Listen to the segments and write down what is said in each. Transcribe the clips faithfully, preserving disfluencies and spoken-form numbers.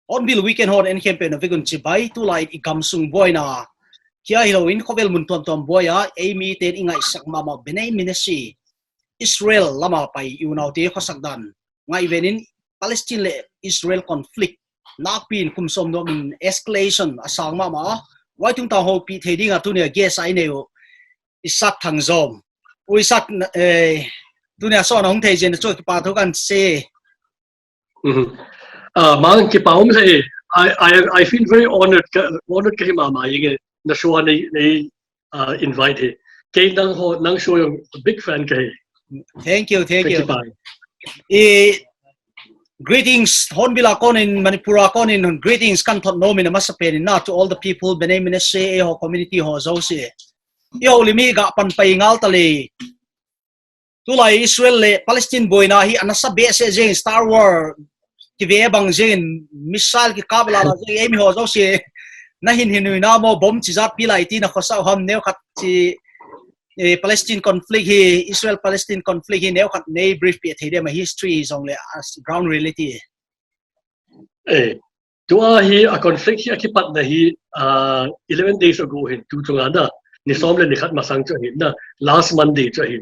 Hornbill Weekend hon en khempeuh in a vek un chibai. Tulai i gamsung buaina kia hilou in khovel mun tuamtuam buai a, ei mite'n i ngaihsak mahmah B'nai Menashe Israel lama pai i unaute khosak dan ngaihven in, Palestine leh Israel conflict nakpi in kum sawm nuam in escalation a sang mahmah a. Huai tungtang houpih thei ding a tuni a guest a i nei uh Isaac Thangzom. U Isaac, eh, tuni a sawt a hong thei zen chu kipahthu ka sa. Mhm. Ah, mang kipa om leh, I, I, I feel very honored ka, honored ka hi mahmah ing e, na show a nei, nei, ah, invite hi. Kei nang ho, nang show a big fan ka hi. Thank you, thank you. Ka kipak. Eh, greetings, Hornbill a kon in, Manipur a kon in, greetings kan thot nuam in a masapen in na to all the people, B'nai Menashe, eh, ho community ho zosia. I houlim i gah pan pai ngal ta leh. Tulai Israel leh Palestine buaina hi a nasa behseh zen, Star War kive bang zen, missile kikap lala zen, ei mi ho zosia. Na hin hin ui na maw, bomb chi zat pi lai ti na khosa uh ham, neukhat chi, eh, Palestine conflict hi, Israel Palestine conflict hi neukhat nei brief pih thei diam a, history zong leh as ground reality. Eh, tua hi a conflict hi a kipatna hi, ah, eleven days ago hin, tu chunga na, ni sawm leh ni khat masang chu ahi na, last Monday chu ahi.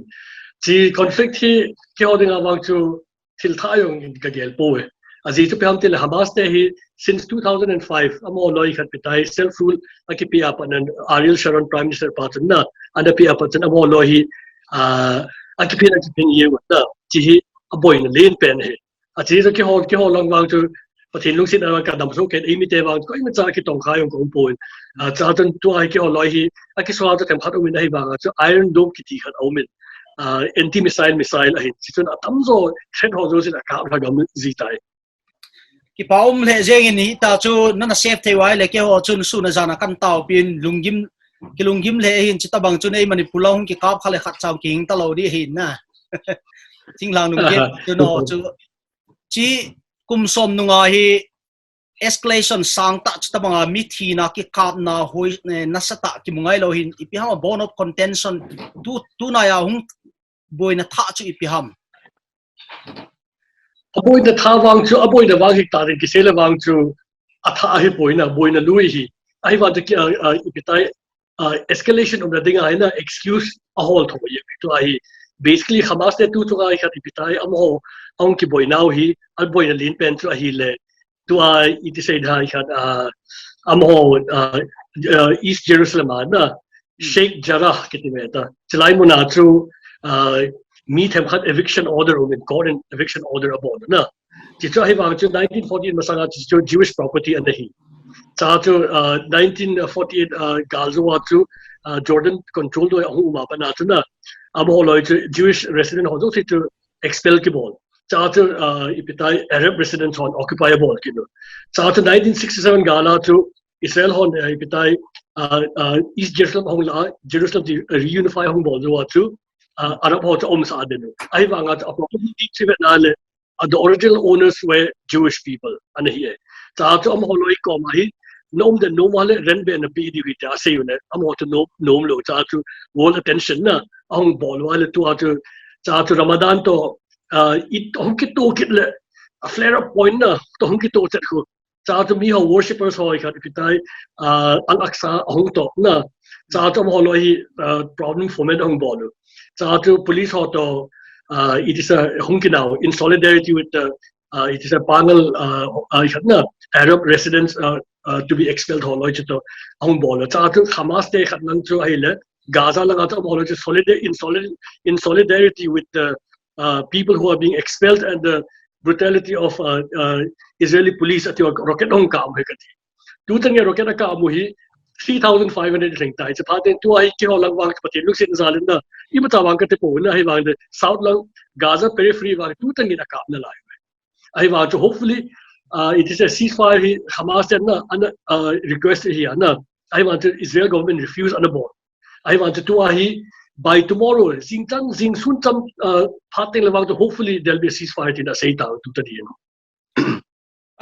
Chi conflict hi kihou ding a vang chu thil thah zong in ka gel poi. A zi chu ipi ham ti leh Hamas te hi since two thousand and five, amaho loi khat ipi tai self rule a kipia apat in, Ariel Sharon Prime Minister pa chun na, ana pia apat chun amaho loi hi, ah, a kipia a kipia ye na, chi hi a buaina lian pen hi. A chi chu kihou, kihou lang vang chu Pathian lungsim a ka dam suk ken, ei mite vang koimah cha kitong kha zong ka um poi. Ah, chachun tua hi kihou loi hi, a kisuah chu themkhat um in ahi vang a chu Iron Dome kiti khat a um in. Ah, anti missile missile ahi. Chi chun a tamzaw threat ho zosia a kap lha gam zi tai. Kipa om leh zen in hita chu na na save thei uai leh kihou chun sun a zan a kan tau pih in lunggim, kilunggim leh hin chi tabang chun ei Manipur lam hong kikap kha leh khat chau kihing ta lou di hi na. Thinglhang nung gen chu no chu. Chi kum sawm nung a hi escalation sang ta chu tabang a mi thina kikapna hoi, eh, nasa ta kimu ngai lou hin ipi ham a bone of contention tu, tunai a hung buaina thah chu ipi ham. A buaina thah vang chu, a buaina vang hi ta ding kisei leh vang chu a thah ahi buaina, buaina lui hi. Ahi vang chu ki, ah, ah, ipi tai, ah, escalation umna ding a hi na excuse a hol thou ye tu ahi. Basically Hamas te tu chunga hi khat ipi tai amaho, ahong kibuaina uh hi, a buaina lian pen chu ahi leh. Tua i ti sei dan khat, ah, amaho, ah, ah, East Jerusalem a na, Sheikh Jarrah kiti mai ta. Chilai mun a chu, ah, mi themkhat eviction order um in, court in eviction order a bawl na. Chi chu ahi vang chu nineteen forty-eight masang a chi chu Jewish property ana hi. Chachun, ah, nineteen forty-eight, ah, gal zou a chu, ah, Jordan control doi a hong um apat na chu na, amaho loi chu Jewish resident ho zosia chu expel kibawl. Chachun, ah, ipi tai Arab residents hon occupy bawl khin uh. Chachun nineteen sixty-seven gal a chu Israel hon, ah, ipi tai, ah, ah, East Jerusalem hong la, Jerusalem chi reunify hong bawl zou a chu, ah, Arab ho chu om sa den uh. Ahi vang a chu a property chi vet na leh, ah, the original owners were Jewish people ana hi e. Chachun amaho loi kawm a hi, na om den nuam uai leh rent beh na pi di hi ta sei u leh, amaho chu nuam, nuam lou. Chachun world attention na, ahong bawl uai leh tua chu, chachun Ramadan toh, ah, it hong kitoh kit leh, a flare up point na, toh hong kitoh chet khu. Chachun mi ho worshippers ho khat ipi tai, ah, Al-Aqsa ahong toh na. Chachun amaho loi hi, ah, problem foment ahong bawl uh. Chachun police ho toh, ah, it is a hong kinau in solidarity with the, ah, it is a pangal, ah, ah, khat na, Arab residents, ah, ah, to be expelled ho loi chu toh ahong bawl uh. Chachun Hamas te khat nang chu ahi leh, Gaza lang a chu amaho loi chu solidar-, in solid-, in solidarity with the, uh, people who are being expelled and the brutality of, uh, uh, Israeli police a chi a rocket hong kap hi ka chi. Tutan a rocket a kap uh hi three thousand five hundred leng tai. Chiphat in tua hi keiho lang vang Pathian lungsim zaw in na. I mata vang ka chi pon na, ahihvang te South lang Gaza periphery vang tutan a kapna lai. Ahihvang chu hopefully, uh, it is a ceasefire hi Hamas te'n na, ana, uh, request hi ana. Ahihvang chu Israel government refuse ana bawl. Ahihvang chu tua hi by tomorrow, zingtan, zingsun tan, uh, phat teng leh vang chu hopefully there'll be a ceasefire chi in a sei ta tutan in.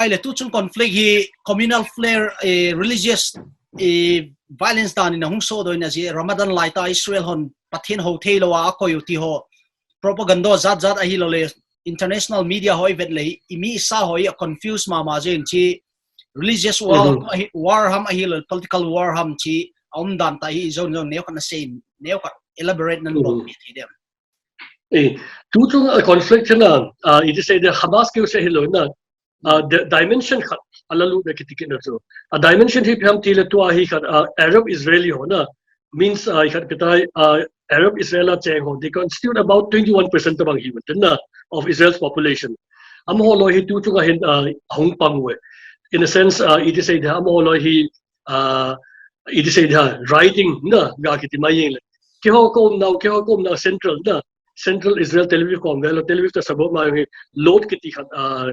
Ahihleh tuchung conflict hi communal flare, eh, religious, eh, violence dan in a hong sawtdawn in a zi Ramadan lai ta Israel hon Pathian hou theilou a a koih uh chi ho propaganda zatzat ahilouleh international media hoi vet leh i mi i sa hoi a confuse mahmah zen chi religious war, Mhm. ahi, war ham ahilouleh political war ham chi a om dan ta hi zong zong neu khat na sei, neu khat elaborate nan bawl Mhm. thei diam. Eh, tuchung a conflict na, uh, it is said the Hamas keu se hilou na, uh, the dimension khat a la lut na kiti kina chu. A dimension hi ipi ham ti leh tua hi khat, uh, Arab Israeli ho na, means, uh, khat kitai, uh, Arab Israel a cheng ho, they constitute about twenty-one percent tabang hi uten na, of Israel's population. Amaho loi hi tuchung a hin, uh, hong pang uh. In a sense, uh, it is said amaho loi hi, uh, it is said ha, rioting na, ga kiti mai ing leh. Keiho ka omna uh, keiho ka omna uh central na, central Israel Tel Aviv ka om ve lou, Tel Aviv toh suburb mai hi Lod kiti khat, uh,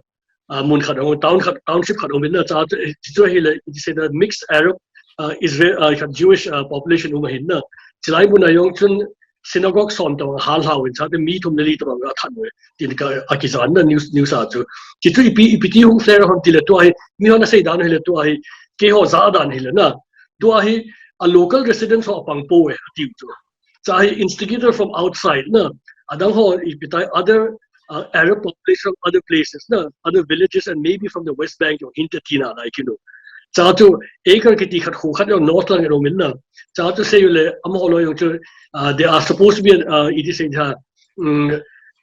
uh, mun khat om, town khat, township khat om in na, cha chu, eh, chi chu ahihleh, it is said a mixed Arab, uh, Israel, uh, khat Jewish, uh, population om ahi na. Chilai mun a zong chun synagogue sawm tabang hal hau in, chate mi thum leh li tabang a than uh. Tin ka a kizan na news, news a chu. Chi chu ipi, ipi ti hong flare ham ti leh tua hi, mi hon a sei dan hi leh tua hi, keiho zah dan hi leh na. Tua hi, a local residents ho a pang poi, a chi uh chu. Cha hi instigator from outside na. Adang ho ipi tai other, uh, Arab population from other places na, other villages and maybe from the West Bank zong hi ta chi na lai kinu. Cha chu Aiker kiti khat khu khat zong north lang zong om in na. Cha chu sei leh amaho loi zong chu, uh, they are supposed to be an, uh, it is said ha, mm,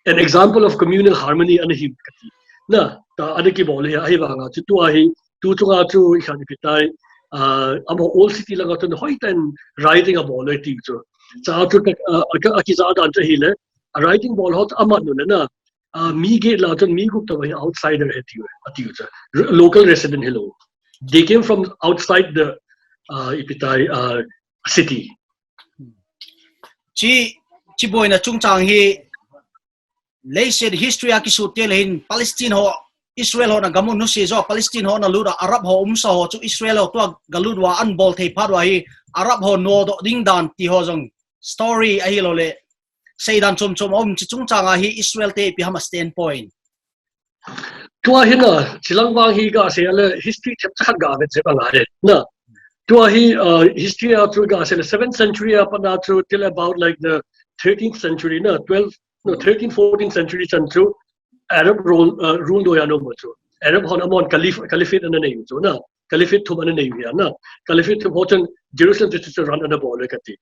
an example of communal harmony ana hi ka chi. Na, ta ana kibawl hi ahihvang a chu tua hi, tuchung a chu i khat ipi tai, uh, amaho old city lang a chun hoih tan rioting a bawl uh chi chu. Cha chu ka, uh, ka, a kizah dan chu ahihleh, a rioting bawl ho chu aman uh leh na, uh, mi get la chun mi gup tabang hi outsider hi chi uh, a chi uh chu. R-, local resident hilou. They came from outside the, uh, ipi tai, uh, city. Chi, chi buaina chungchang hi, leiset history a kisut te leh hin Palestine ho, Israel ho na gam uh nusia zaw, Palestine ho na lut a Arab ho umsa ho chu Israel ho tua ga lut ua ana bawl thei phat ua hi Arab ho nusia ding dan ti ho zong story ahilouleh seidan chomchom om chi chungchang a hi Israel te ipi ham a standpoint. Tua hi na, chilang vang hi ga sei leh history chapter khat ga vet zek a ngai na. Tua hi, uh, history a chu ga sei leh seventh century a pat na chu till about like the thirteenth century na, twelve, no, thirteen, fourteen century chan chu Arab rule, uh, rule doi a om uh chu. Arab hon amahon caliph-, caliphate ana nei uh chu na. Caliphate thum ana nei uh hi na. Caliphate thum ho chun Jerusalem chu chu run ana bawl uh ka chi.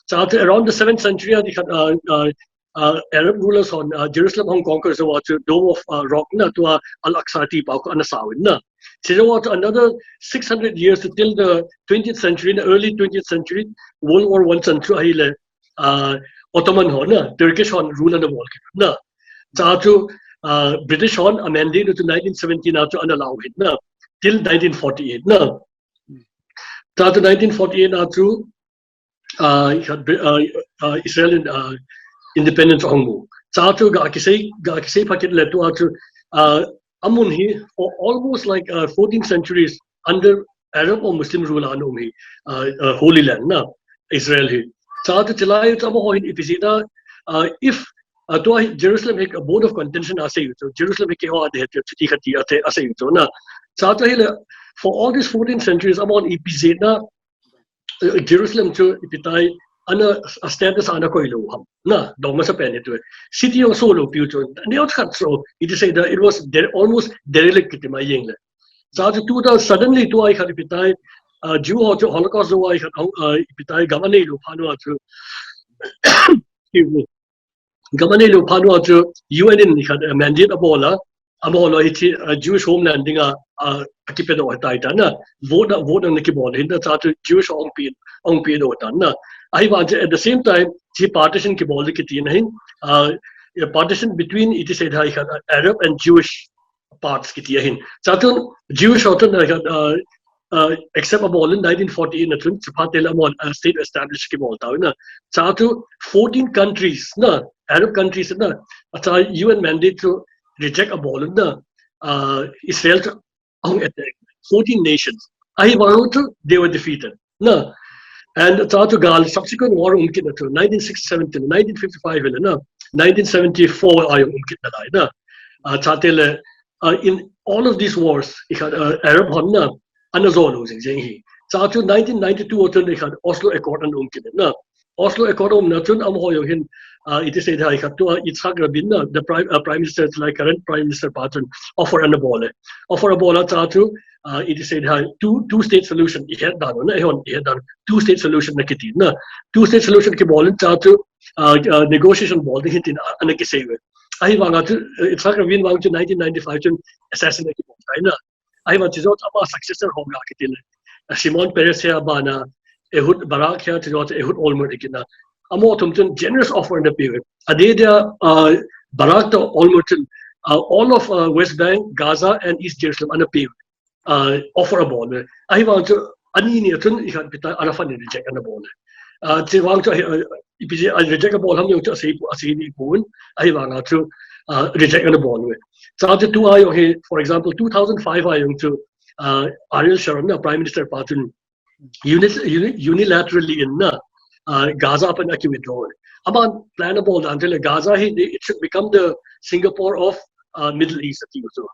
Cha chu around the seventh century a di khat, uh, uh, uh, Arab rulers hon, uh, Jerusalem hong conquer zaw a chu Dome of, uh, Rock na tua Al-Aqsa ti pau ana sa uh na. Chi zaw a chu another six hundred years to till the twentieth century, na early twentieth century, World War One chan chu ahihleh, uh, Ottoman ho na, Turkish hon rule ana bawl kit na. Cha chu, uh, British hon a mandate uh chu nineteen seventeen a chu ana lau hi na, till nineteen forty-eight na. Cha chu nineteen forty-eight a chu, uh, uh, uh, Israel in, uh, independence hong mu. Cha chu ga kisei, ga kisei pha kit leh tua chu, uh, amun hi for almost like, uh, fourteen centuries under Arab or Muslim rule ana om hi, uh, uh, Holy Land na, Israel hi. Cha chu chilai chu amaho hin ipi zen na, uh, if, uh, tua hi Jerusalem hi a bone of contention a sei uh chu, Jerusalem hi keiho a deih chu ti khat a sei uh chu na. Cha chu ahihleh for all these fourteen centuries amaho ipi zen na, uh, Jerusalem chu ipi tai ana, a status ana koih lou ham. Na, dong masa pen hi tu. City hong suah lou pi uh chu. Neu khat chu, it is said that it was de-, almost derelict kiti mai ing leh. Cha chu tu ta suddenly tua hi khat ipi tai, uh, Jew ho chu Holocaust zaw a hi khat, uh, ipi tai gam a nei lou phat ua chu. Excuse me. Gam a nei lou phat ua chu U N in khat, uh, mandate a bawl a, amaho loi hi chi, uh, Jewish homeland ding a, uh, a kipe doh hi tai ta na, vote a, vote ana kibawl hi na cha chu Jewish hong pi, hong pi doh ta na. Ahihvang chu at the same time, chi partition kibawl kiti na hin, uh, a partition between it is said hi khat, uh, Arab and Jewish parts kiti ahi. Chatu Jewish ho tun, uh, uh, uh, except a bawl in nineteen forty-eight na tun, chipha tel a mon, uh, state establish kibawl ta na. Chatu fourteen countries na, Arab countries na, a cha U N mandate chu reject a bawl na, uh, Israel chu ahung attack. Fourteen nations. Ahivang chu they were defeated. Na. And chatu gal subsequent war um kit na chu nineteen sixty-seven to nineteen fifty-five na. Nineteen seventy-four a um kit na lai na. Uh, chate le, uh, in all of these wars, i khat, uh, Arab hon na, ana zon u jing jing hi. Chatu nineteen ninety-two a tun i khat Oslo Accord ana um kit na. Oslo Accord um na tun amaho zong hin, uh, i thei sek thei khat tua Yitzhak Rabin na, the prime, uh, prime minister, like current prime minister pa tun offer ana bawl e. Offer a bawl a chatu, uh, i thei sek thei two, two state solution i het dan na, i hon i het dan two state solution na kiti na. Two state solution kibawl in chatu, uh, uh, negotiation bawl ding hitin, uh, ana kisei ve. Ahivang a chu, uh, Yitzhak Rabin vang chu nineteen ninety-five chun assassinate kibawl tai na. Ahivang chizot ama successor ho ga kiti le. Uh, Shimon Peres hia bana, Ehud Barak hia chizot Ehud Olmert i kit na. Amaho thum tun generous offer ana pe ve. A dia dia, uh, Barak to Olmert tun, uh, all of, uh, West Bank, Gaza and East Jerusalem ana pe ve. Uh, offer a bawl ve. Ahivang chu ani ni a tun i khat pi ta Arafat in reject ana bawl ve. Uh, chivang chu, uh, i pi a reject a bawl ham zong chu a sei pu, a sei ni pun. Ahivang a chu, uh, reject ana bawl ve. Chatu tua zong hi, for example, two thousand five a zong chu, uh, Ariel Sharon na prime minister pa tun uni-, uni-, unilaterally in na, uh, Gaza apan a ki withdraw. Aman plan a bawl dan te le Gaza hi, it should become the Singapore of, uh, Middle East ati chu.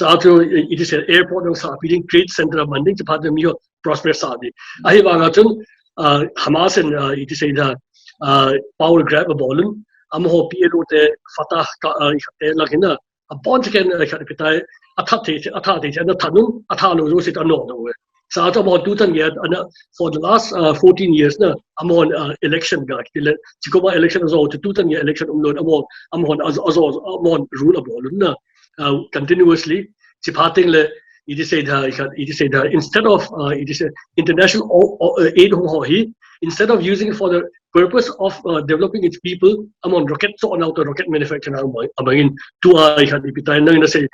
Chatu, i thei sek airport dong sa pi ding, trade center man ding, chipha te mi ho prosper sa di. Ahivang a chun, uh, Hamas in, uh, i thei sek thei, uh, power grab a bawl un. Amaho P L O te Fatah ka, uh, i khat te lak hi na. A bawn chicken, uh, khat pi tai, a that thei, a that thei, a that nun, a that lou lou sit a no no. Chatu amaho tu tan ya, ana, for the last, uh, fourteen years na, amaho, uh, election ga kit le, chikoma election a zo, tu tan ya election um lou, amaho, amaho, a zo, a zo, amaho rule a bawl un na, uh, continuously, chipha teng le, i thei sek thei, i thei sek thei, instead of, uh, i thei sek, international o-, o-, uh, aid hong ho hi, instead of using it for the purpose of, uh, developing its people, amahon rocket so on auto rocket manufacture na amahon, amahon tua i khat i pi tai na na sei,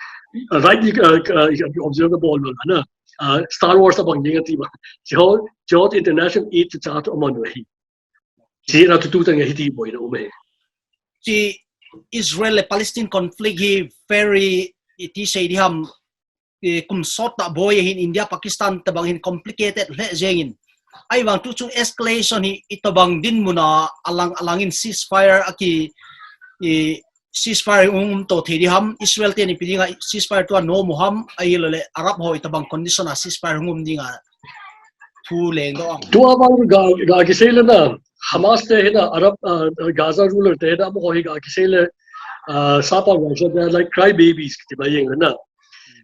uh, right, uh, uh, observe the ball na, uh, Star Wars a bang ding ati ba. Chi ho, chi ho international aid chu chatu amahon hi. Chi na tu tu tan ya hi ti boi na um e. Chi Israel le Palestine conflict hi very, i thei sek di ham, eh, kum sawt ta boi hin India, Pakistan tabang hin complicated le jeng in. Ahivang tu chung escalation hi i tabang dinmun a alang alang in ceasefire a ki, i ceasefire um to thei di ham, Israel te ni pi ding a ceasefire tua no mu ham, ahilou le Arab ho i tabang condition a ceasefire um ding a thu leng do ang. Tua bang ga, ga kisei le na, Hamas te hi na, Arab, uh, Gaza ruler te hi na, amaho hi ga kisei le, uh, sapa ga kisei, they are like cry babies, kiti ba yeng le na.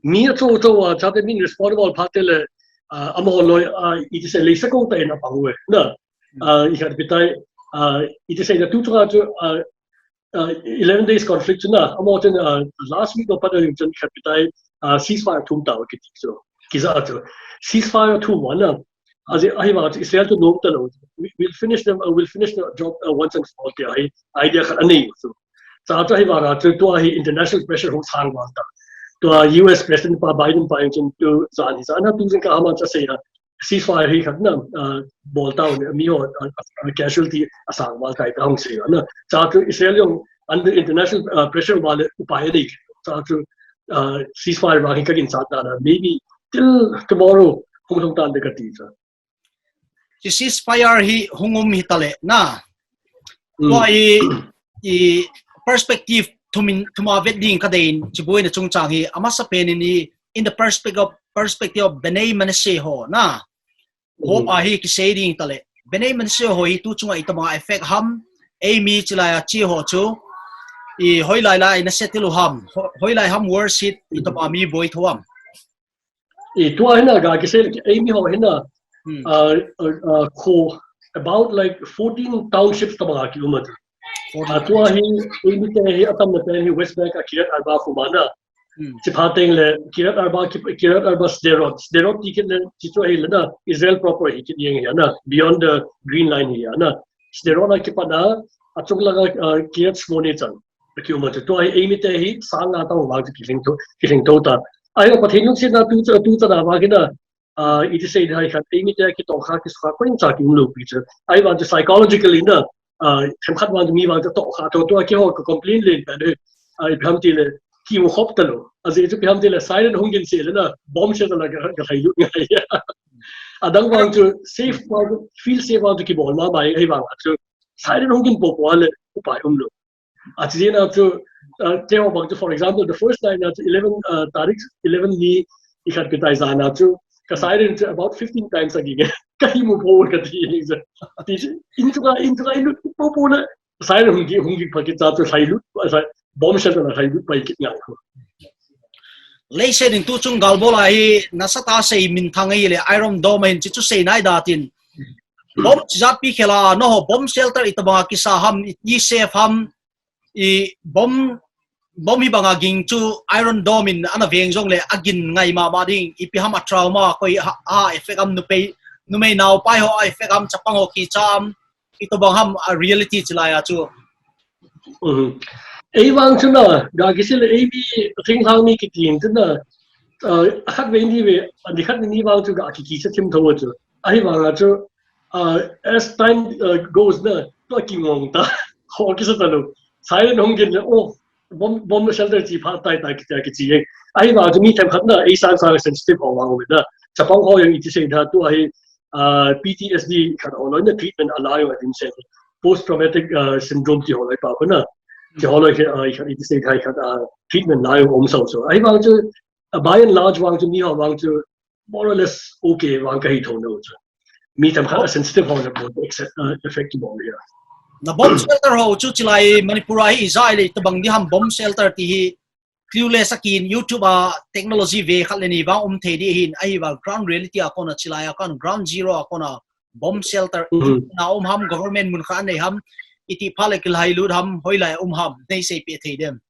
Mi a cho cho a, chate min responsible pha te le, uh, amaho loi, uh, i thei sek le sa ko ta ina pa hue, na. Uh, i khat pi tai, uh, i thei sek na tu cho a cho, uh, uh, eleven days conflict na, amaho ten, uh, last week of Padang chun khat pi tai, uh, ceasefire thum ta kiti chu. Kizat chu. Ceasefire thum na. Ahi, ahivang chu Israel tu nom ta lou. We, we'll finish them, uh, we'll finish the job, uh, once and for all, ti ahi. Idea khat ana nei chu. Chatu ahivang chu tua hi international pressure hong sang val ta. Tua U S President pa Biden pa in chun tu zan hi zan a tu zing ka Hamas a sei na. Ceasefire hi khat na, uh, bawl ta un, mi ho, uh, uh, casualty a sang val ta i ta hong sei na. Chatu Israel zong under international, uh, pressure val le upai nei. Chatu, uh, ceasefire vang hi ka ginchat na na. Maybe till tomorrow hong thong tan de ka ti chu. Chi ceasefire hi hong um hi ta le na. Mm. Tua i, i perspective thum in, thum a vet ding ka deih in, chi buaina chungchang hi, amasa pen in i, in the perspective of, perspective of Bnei Menashe ho na. Ho Mm. pa hi kisei ding ta le. Bnei Menashe ho hi tu chunga i tama effect ham, ei mi chi lai a chi ho chu, i hoilai lai na settle u ham, ho-, hoilai ham worse hit i tama mi buai thou ham. I tua hi na ga kisei le, ei mi ho hi na, Hmm. uh, uh, uh, kho, about like fourteen townships tabang a ki um a. Fourteen. Uh, tua hi, ei mi te hi a tamna pen hi West Bank a Kiryat Arba khu ma na. Hmm. Chipha teng le, Kiryat Arba, Ki-, Kiryat Arba Sderot. Sderot ti kit le, chi chu hi le na, Israel proper hi kit yeng hi na, beyond the green line hi na. Sderot a kipat na, a chung laka, uh, Kiryat Shmone chang. Ki um a chu, tua hi eimite hi sang nga ta vang chu kilhing tou, kilhing tou ta. Ai, Pathian lungsiatna tu cha, tu cha na vang hi na, ah, i ti sei ding hai khat, eimite kitawh kha, kisukha, koin cha ki um lou pi chu. Ai vang chu psychological in na, ah, themkhat vang chu mi vang chu tawh kha tou, tua keiho ka complain leng ka de, ah, ipi ham ti leh, ki mu khop ta lou. A zi chu ipi ham ti leh, siren hong gin sese leh na, bomb shelter ah ka, ka lhai lut ngai. A dang vang chu safe vang chu, feel safe vang chu kibawl mahmah, ai vang chu siren hong gin poupou leh upai um lou. A chi zia na chu, uh, keiho bang chu, for example, the first night na chu eleven, uh, tarik eleven ni i khat pi tai zan na chu, ka siren chu about fifteen times a ging e. Ka hi mu poupou ka ti ni chu. Ti chu, in chu ka, in chu ka, in lut poupou na, siren hong gin, hong gin pha kit cha chu lhai lut, uh, bomb shelter ah lhai lut pai kit ngai kha. Leiset in tuchung galbawl a hi, nasa ta sei minthang ahihleh, Iron Dome in chi chu sei nai dat in. Bomb chi zat pi khel a, nou ho bomb shelter i tobang a kisa ham, i, i safe ham, i bomb, bomb hi bang a ging chu Iron Dome in ana veng zong leh a gin ngai mahmah ding, ipi ham a trauma, koi ha, ha effect am numei, numei nau pai ho a effect am, chapang ho kicha am, i tobang ham a reality chi lai a chu. Mhm. Ei vang chu na, ga kisi leh ei mi thinglhang mi kiti in chu na, uh, khat vei ni vei, a ni khat ni vang chu ga ki, kicha thim tou chu. Ahi vang a chu, uh, as time, uh, goes na, tua kingong ta, ho kisa ta lou. Siren hong gin leh, oh, bomb, bomb shelter chi pha tai tai ki, ki chi e. Ahi vang chu mi themkhat na, ei sang sang sensitive ho vang na. Chapang ho yang i ti sei ding tua hi, uh, P T S D khat ho lou na treatment a la yo adim se. Post traumatic, uh, syndrome ti ho lou pa ko na. Ti ho lou ke, uh, i khat i ti sei ding hai khat, uh, treatment la yo om sau sau. Ahi vang chu, uh, by and large vang chu mi ho vang chu more or less okay vang ka hi thou na chu. Mi themkhat a sensitive ho na bo accept, uh, effect ki bo ya. Na bomb shelter ho chu chi lai Manipur a hi zai leh i tobang di ham bomb shelter ti hi clueless a kin YouTube a technology ve khat leh ni vang um thei di hin ahi vang ground reality a kona chi lai a kan ground zero a kona bomb shelter Mhm. na um ham government mun kha nei ham i ti pha leh ki lhai lut ham hoilai um ham nei sei pe thei dem.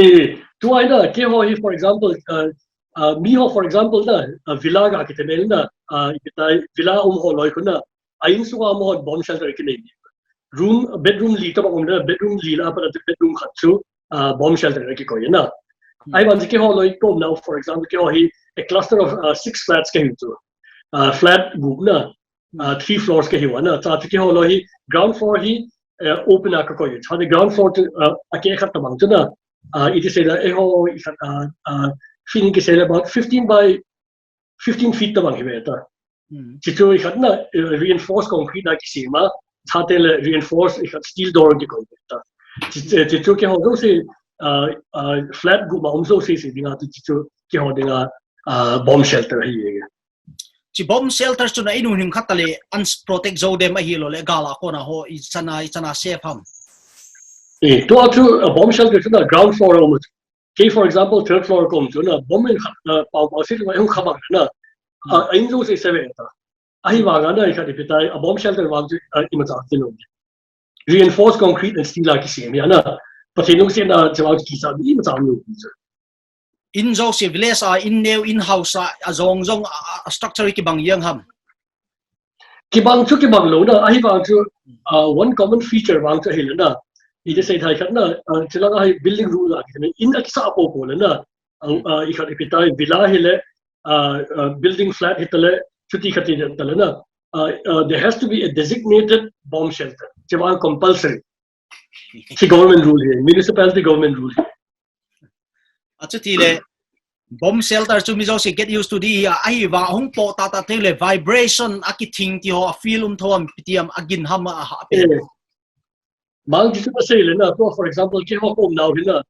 Eh, tua hi na, keiho hi, for example, uh, uh, mi ho, for example, na, uh, villa ga kite mel na, uh, i ti villa um ho lou khu na, a inn sunga um ho bomb shelter ki nei. Room, bedroom li tobang um na, bedroom li la pa na bedroom khat chu, uh, bomb shelter ki koi na. Hmm. Ahi vang chu keiho lou i kom na, for example, keiho hi a cluster of, uh, six flats ka hi chu. Uh, flat guk na, uh, three floors ka hi ua na. Cha chu keiho lou hi ground floor hi, uh, open a ka koi. Cha the ground floor chu, uh, a ke khat tobang chu na. Uh, i ti sei leh, eh, ho, i khat, uh, uh, feeling ki sei leh about fifteen by fifteen feet tobang hi ve ta. Hmm. Chi chu i khat na, uh, reinforced concrete na kisem a, cha te leh reinforced i khat steel door ki koi ve ta. Chi, chi, chi chu keiho zosia, uh, uh, flat guk ma um zosia si ding a, chi chu keiho ding a, uh, bomb shelter hi e. Chi bomb shelter chu na inn uh hing khat leh unprotect zo dem ahi lou leh gal a kona ho i chan a, i chan a safe ham. Eh, tua chu, uh, bomb shelter chu na ground floor a um chu. Kei, for example, third floor ka um chu na, bomb in khat, uh, pau pau si leh hong kha bang na. Hmm. Uh, a inn zosia se ve ta. Ahi vang a na i khat i pi tai, a bomb shelter vang chu, uh, imacha ki lou. Reinforced concrete and steel a kisem hi a na. Pathian lungsiatna chu a kisa imacha lou. Inn zosia village a, inn neu, inn house a, a zong zong, a, a structure kibang yang ham. Kibang chu kibang lou na, ahi vang chu, uh, one common feature vang chu hi leh na. I ti sei ding hai khat na, uh, chi lai a hi building rule a ki na, inn a kisa poupou leh na. Uh, uh, i khat i pi tai villa hi leh, uh, uh, building flat hi ta leh, chuti khat hi ta leh na. Uh, uh, there has to be a designated bomb shelter. Chi vang compulsory. Chi government rule hi, municipality government rule hi. A chu ti leh, bomb shelter chu mi zosia get used to di hi a, ahi vang hong poh ta ta te leh vibration a kithing ti ho a feel um thou am pi ti am a gin ham a ha pi. Eh. Mang chi chu ka sei leh na, tua, for example, keiho ka um nau hi na,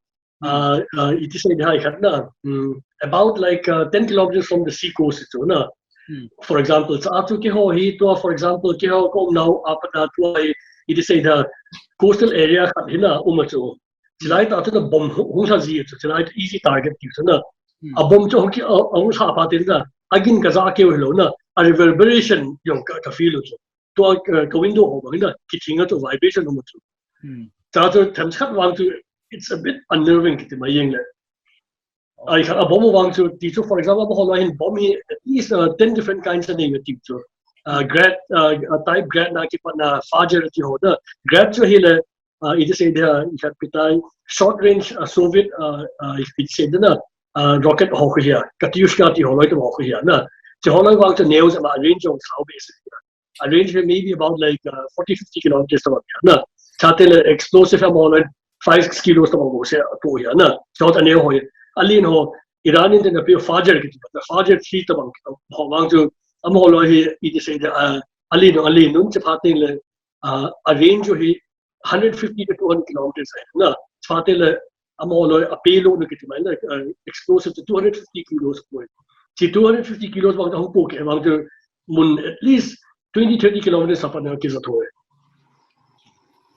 Hmm. uh, uh, i ti sei ding hai khat na, mm, about like, uh, ten kilometers from the sea coast chu na. Hmm. For example, cha chu keiho hi tua, for example, keiho ka um nau a pat na tua hi, i ti sei ding coastal area khat hi na um a chu. Chi lai ta chu na bomb hu-, hong lha zi chu, chi lai chu easy target ti chu na. Hmm. A bomb chu hong ki, a, a hong lha pha te na, a gin ka za keu hi lou na, a reverberation zong ka, ka feel chu. Tua, uh, ka window ho bang na, kithing a chu vibration um a chu. Hmm. Cha chu themkhat vang chu, it's a bit unnerving ki ti mai ing leh. Oh. Ahi khat a bomb vang chu, ti chu, for example, a bomb hi, at least, uh, ten different kinds a nei ve ti chu. Uh, grad, uh, uh, type grad na kipat na, Fajar ti ho na. Grad chu hi leh, uh, it is a, uh, it had pitai short range, uh, Soviet, uh, uh, it said na, uh, rocket ho khu hia, Katyushka ti holoi tu ho khu hia na. Chi holoi vang chu neu zama range jong sao base. A range maybe about like, uh, forty, fifty kilometers tabang hia na. Chate le explosive amahon five, six kilos tabang bou se tu hia na. Chot a neu ho hia. A lian ho, Iran in te na pia Fajar kiti, Fajar three tabang ho vang chu amaholoi hi it is a, uh, a lian, a lian un chi phatin le, uh, a range hi hundred fifty to two hundred kilometers ahi na. Chate le amaholoi a payload na kiti mai na, uh, explosive chu two hundred fifty kilos poi. Chi two hundred fifty kilos bang ta hung po ke bang chu mun at least twenty, thirty kilometers apan na kizat thou.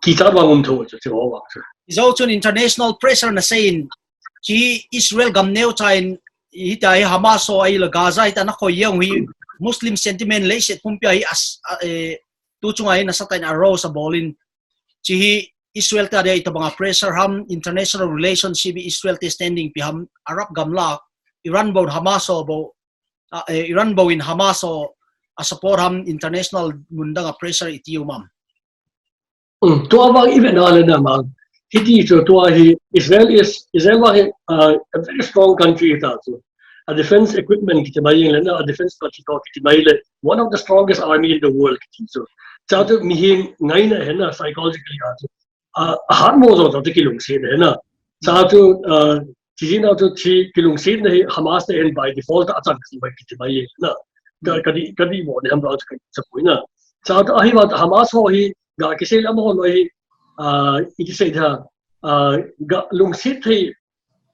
Kichat vang um thou chu, chi ho vang chu. Zau chun international pressure na seiin, chi Israel gam neu chain, hita hi Hamas ho ahi la Gaza hita na khoi yang hi Muslim sentiment leiset pumpi ahi as, a, eh, tu chunga hi na satain a rose a bawlin. Chi hi Israel te dia i tabanga pressure ham, international relationship Israel te standing pi ham, Arab gam la, Iran bou Hamas ho bou, a, eh, Iran bou in Hamas ho a support ham, international mun danga pressure i ti uh mam. Mm, tua vang i vet na le na mang. Hiti chu tua hi Israel is, Israel vang hi, uh, a very strong country ta chu. A defense equipment kiti mai le na, a defense budget kiti mai le, one of the strongest army in the world kiti chu. Cha chu mihem ngaina hi na psychologically a chu. Uh, a hat mo zo chu kilungset hi na. Cha chu, uh, chi zina chu chi kilungset na hi Hamas te hin by default a chan si bai kiti mai na. Ka, ka di, ka di mo ne ham vang chu ka sa pui na. Cha chu ahi vang Hamas ho hi ga kisei le amaholoi hi, uh, it is a, uh, ga lungset thei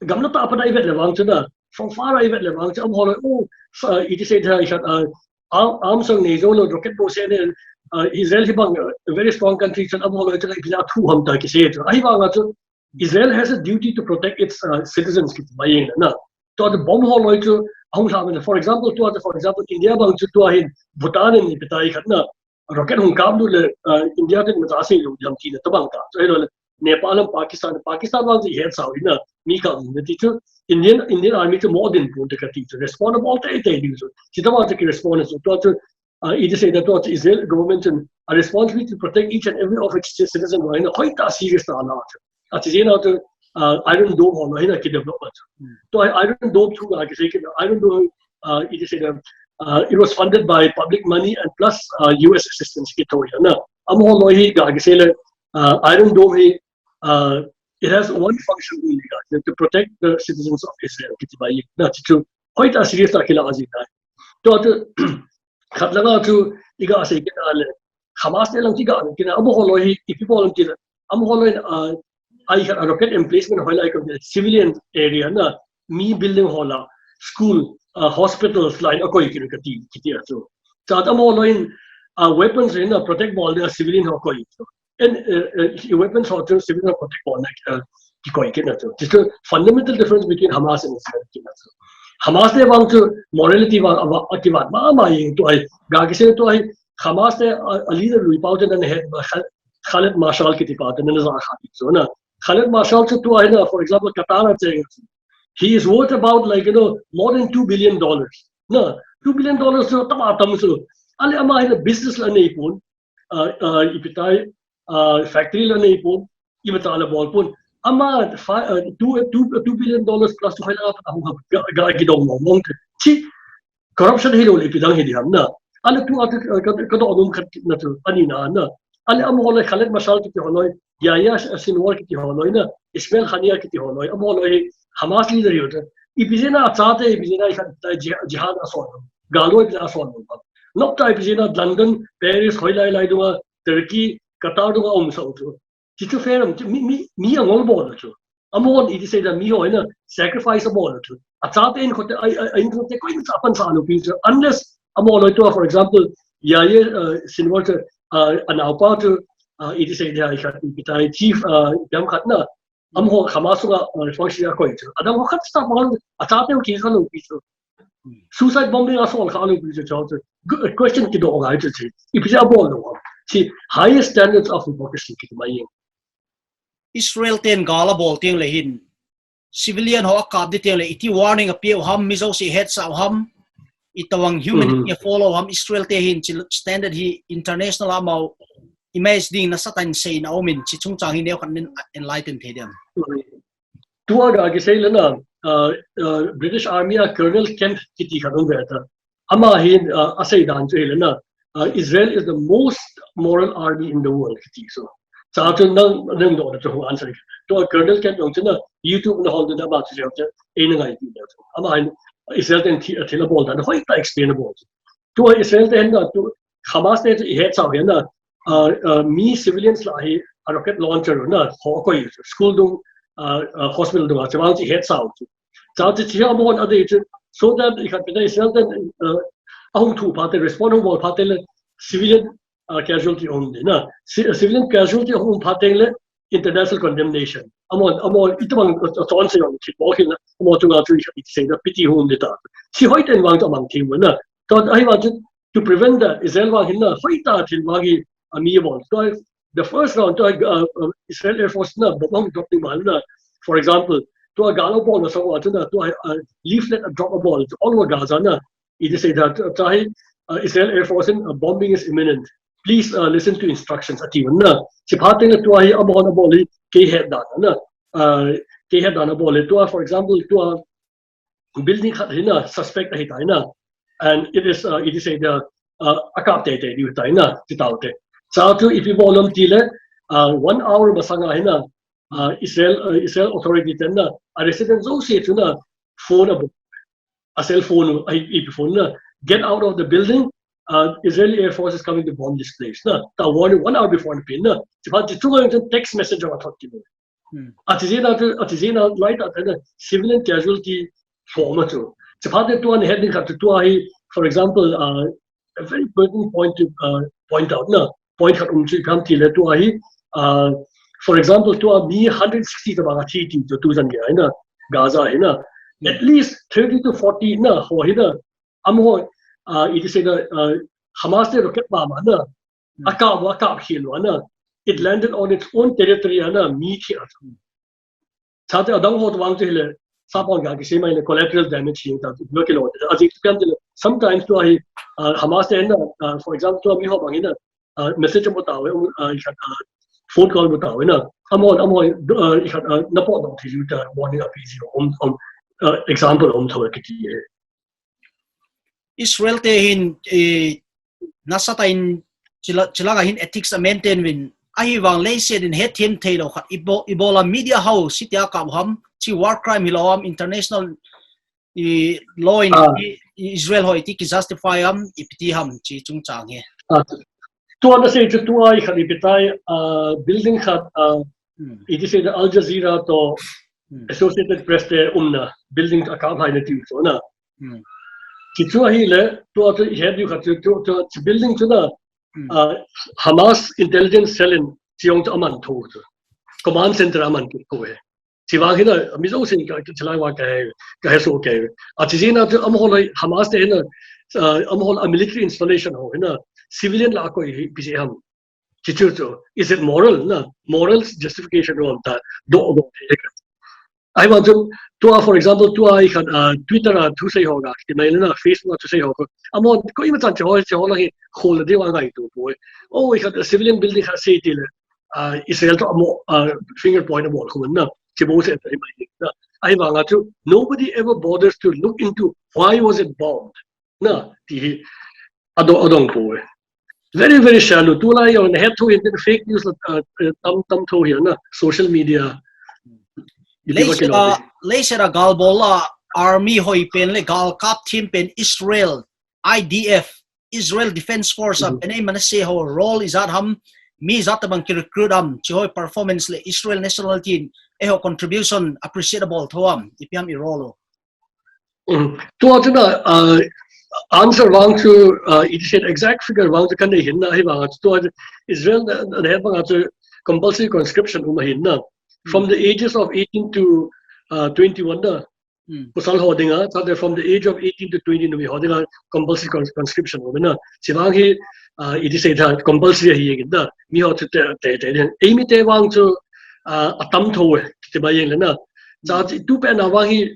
gamla ta apan i vet le vang chu na, from far i vet le vang chu amaholoi, oh, uh, it is a, uh, arm, arms ang nei zo lo, rocket bou se ne, uh, Israel hi bang, uh, a very strong country chun amaholoi chu i pia thu ham ta kisei chu. Ahi vang chu, Israel has a duty to protect its, uh, citizens kiti mai na. Tua te bomb holoi chu, ahung hla mai na. For example, tua te, for example, India bang chu tua hin Bhutan in i pitai khat na, rocket hung kap lut le, uh, India te mata sei lou diam ti na tabang ta. Chu ahilou le, Nepal lam Pakistan, Pakistan vang chu i het sau hi na, mi kap na ti chu, Indian, Indian Army chu mo din pun te ka ti chu, respond bol teitei ding chu. Chi tabang chu ki respond chu, tua chu, uh, it is a, tua chu Israel government chun a responsibility to protect each and every of its citizen vang hi na, hoih ta serious ta na chu. A chi zina chu, uh, Iron Dome holoi hi na ki develop chu. Hmm. Tua Iron Dome chu ga kisei kei na, Iron Dome, uh, it is a, uh, it was funded by public money and plus, uh, U S assistance kiti hi na. Amaholoi hi ga kisei le, uh, Iron Dome hi, uh, it has one function only, uh, to protect the citizens of Israel kiti mai na. Chi chu hoih ta serious ta ki la a zina. Tua chu, khat langa chu i ga sei kei na le, Hamas te lang ki ga kei na, amaholoi hi, i pi bol ti le, amaholoi, uh, ai khat a rocket emplacement hoih lai ka civilian area na, mi building ho la, school, uh, hospitals line a koi kei ka ti, kiti a chu. Cha amaholoi in, uh, weapons in, uh, protect bol de civilian ho koi chu. And, uh, uh, weapons ho chu civilian ho protect bol na, uh, ki koi kei na chu. This is the fundamental difference between Hamas and Israel kei na chu. Hamas te vang chu morality vang, a, a ki vang, ma, ma, i tu ai, ga kisei tu ai, Hamas te, uh, a leader lui pau te na het, Khaled Mashal kiti pa te na za kha chu na. Khaled Mashal chu tua hi na, for example, Qatar a cheng. He is worth about, like, you know, more than two billion dollars. Na, two billion dollars chu tam a tam chu. Ale ama hi na business la nei pun. Uh, uh, i pitai, uh, factory la nei pun. I bata la bol pun. Ama fa-, uh, two, two, two billion dollars plus chu hoih la a hung ha ga, ga ki dong mong mong te. Chi, corruption hi lou le pi dang hi diam na. Ale tu a tu, uh, ka, ka dong num khat na chu, ani na na. Ale amaholoi Khaled Mashal kiti holoi, Yahya Sinwar kiti holoi na, Ismail Haniya kiti holoi, amaholoi Hamas leader hi chu. I pi zina a chate, i pi zina i khat ta jih-, jihad a son. Galoi pi a son. Nok ta i pi zina London, Paris, hoih lai lai dunga, Turkey, Qatar dunga om sa chu. Chi chu fair am, mi, mi, mi a ngol bol chu. Amahon it is a mi ho hi na sacrifice a bol chu. A chate in khote, ai, ai, ai in khote koiin cha pan sa lou pi chu. Unless amaholoi tua, for example, Yahya, uh, Sinwar chu, uh, a naupa chu, uh, it is a i khat i pitai chief, uh, dam khat na. Amaho Hamas sunga, uh, function a koi chu. Adam ho khat sa bol, a chate ki sa lou pi chu. Suicide bombing a sol kha lou pi chu chu. Good question ki dong ngai chu chi. I pi a bol lou. Chi highest standards of hypocrisy kiti mai. Israel ten gal a bol teng le hin, civilian ho a kap di teng le, i ti warning a pia uh ham, mi zosia het sa uh ham, i tawang humanity a follow ham, Israel te hin chi standard hi international amau image ding nasatain seiin a om in, chi chungchang hi neu khat in enlighten thei diam. Tua ka kisei leh na, uh, uh, British Army a Colonel Kemp kiti khat om ve ta. Ama hi, uh, a seidan chu hi leh na, uh, Israel is the most moral army in the world kiti so. Sa chu nang, nang dong chu answer. Tua Colonel Kemp dong chu na YouTube na hol ding ama chu chu ei na ngai ti na. Ama hi Israel ten thi, thil a bawl dan hoih ta explain a bawl. Tua Israel ten na tu Hamas te chu i het sau hian na, uh, uh, mi civilians lah hi a rocket launcher na ho koi school dung, uh, uh, hospital dung a chawang chi het sau chu. Chau chi chi amon a dei chu so that i khat pina Israel ten, uh, a hung thu pha te respond hung bawl pha te leh civilian, uh, casualty hung ding na. Ci-, civilian casualty hung pha te leh international condemnation. Amon, amon i tawh bang, uh, ton se yong chi bawl hian na. Amon tu nga chu i khat i sei na pity hung ding ta. Chi hoih ten vang chu a mang thei na. Tua ahi vang chu to prevent that, Israel vang hian na, hoih ta thil vang hi a mi a bawl. Tua, the first round, tua, uh, uh, Israel Air Force na, bomb hong drop ding ma na, for example, tua gal a bawl na sa wa chu na, tua, uh, leaflet a drop a bawl, all over Gaza na, it is said that, uh, tua hi, uh, Israel Air Force in, uh, bombing is imminent. Please, uh, listen to instructions, a ti na. Chi pha te na tua hi a bawl a bawl hi, kei het dan na. Uh, kei het dan a bawl hi, tua, for example, tua, building khat hi na, suspect ahi ta na. And it is, uh, it is a, uh, uh, a kap teitei ding hi ta na, ti tau te. Sa chu ipi bawl om ti leh, uh, one hour masanga hi na, uh, Israel, uh, Israel authority ten na, a resident zosia chu na, phone a bawl. A cell phone, a ipi phone na, "Get out of the building, uh, Israeli Air Force is coming to bomb this place." Na, ta warning one hour before na pe na. Chi pha chi chu ngai text message a thot ki. Hmm. A chi zena chu, a chi zena lai ta na civilian casualty form a chu. Chi pha te tua ni heading khat chu tua hi, for example, uh, a very important point to, uh, point out na. Point khat um chu i kam ti leh tua hi, uh, for example, tua mi hundred sixty ta bang a thi ti chu tu zan nge ai na, Gaza hi na. Hmm. At least thirty to forty na, ho hi na. Amaho, uh, it is a, uh, Hamas te rocket bomb na. Hmm. A kap, a kap hi lo na. It landed on its own territory na, mi thi a. Chate adang ho tuang chu hi leh, sa pon ka kisei mai leh collateral damage hi ta, lo ki lo. A zik kan ti leh, sometimes tua hi, uh, Hamas te na, uh, for example, tua mi ho bang hi na, uh, message a mo ta we, uh, i khat, uh, phone call mo ta we na. Amon, amon, uh, i khat, uh, na po dong thi ta, warning a pi zi, um, um, uh, example, um, thawe ki ti e. Israel te hin, eh, nasatain chila-, chilanga hin ethics a maintain vin, ahi vang leiset in hetthiam theilou khat, i bo-, i bola media house, sitia kap ham, chi war crime hilou ham, international, i law in, ah, i, i Israel hoih ti ki justify ham, ipi ti ham, chi chungchang hi. Ah, tua na sei chu tua i khat ipi tai, ah, building khat, ah, Hmm. It is the Al Jazeera to Hmm. Associated Press te umna building a kap hai na ti so na. Hmm. Chi chu ahi leh, tua chu i het diu khat chu, chu, chu, chu building chu na, Hmm. uh, Hamas intelligence cell in chiong chu aman tho chu. Command center aman ki ko e. Chi vang hi na, mi zousen ka, ka chalai wa ka he, ka he so ke. A chi zena chu amaho lai Hamas te hi na, uh, amaho a military installation ho hi na, civilian la ko hi pi se ham. Chi chu chu, is it moral na? Moral justification om ta, do, do, ahi vang chun, tua, for example, tua i khat, uh, Twitter a thusei ho ka, ti mai na, Facebook a thusei ho ka. Amon, koimachan chi ho, chi ho la hi, khol la ding a ngaitu poi. Oh, i khat, uh, civilian building khat sei ti leh, uh, Israel toh amah, uh, finger point a bawl khum na, chi bo se ta i mai na. Ahi vang a chu, nobody ever bothers to look into why was it bombed. Na, ti hi, a do-, a dong poi. Very, very shallow. Tulai yong na het thu in fake news la, uh, uh, tam, tam thu hi na, social media. Leiset a, leiset a gal bawl a army hoih pen leh gal kap thiam pen Israel, I D F, Israel Defense Force a, Mhm. pen ei mana se ho role i zat ham, mi zat ta bang ki recruit ham, chi hoih performance leh Israel nationality in, ei ho contribution appreciate a bawl thu ham, ipi ham i role o. Mm. Tua chu na, uh, answer vang chu, uh, it is an exact figure vang chu kan nei hin na hi vang chu tua Israel na, na het vang chu compulsory conscription um hin na. From Mm. the ages of eighteen to, uh, twenty-one na. Mm. Pasal ho dinga, chate from the age of eighteen to twenty numei ho dinga compulsory cons-, conscription um na. Chi vang hi, uh, it is a compulsory hi hin na. Mi ho chu te, te, te, te. Ei mi te vang chu, uh, a tam thu e, ti ba yeng leh na. Cha Mm. chi tu pen a vang hi,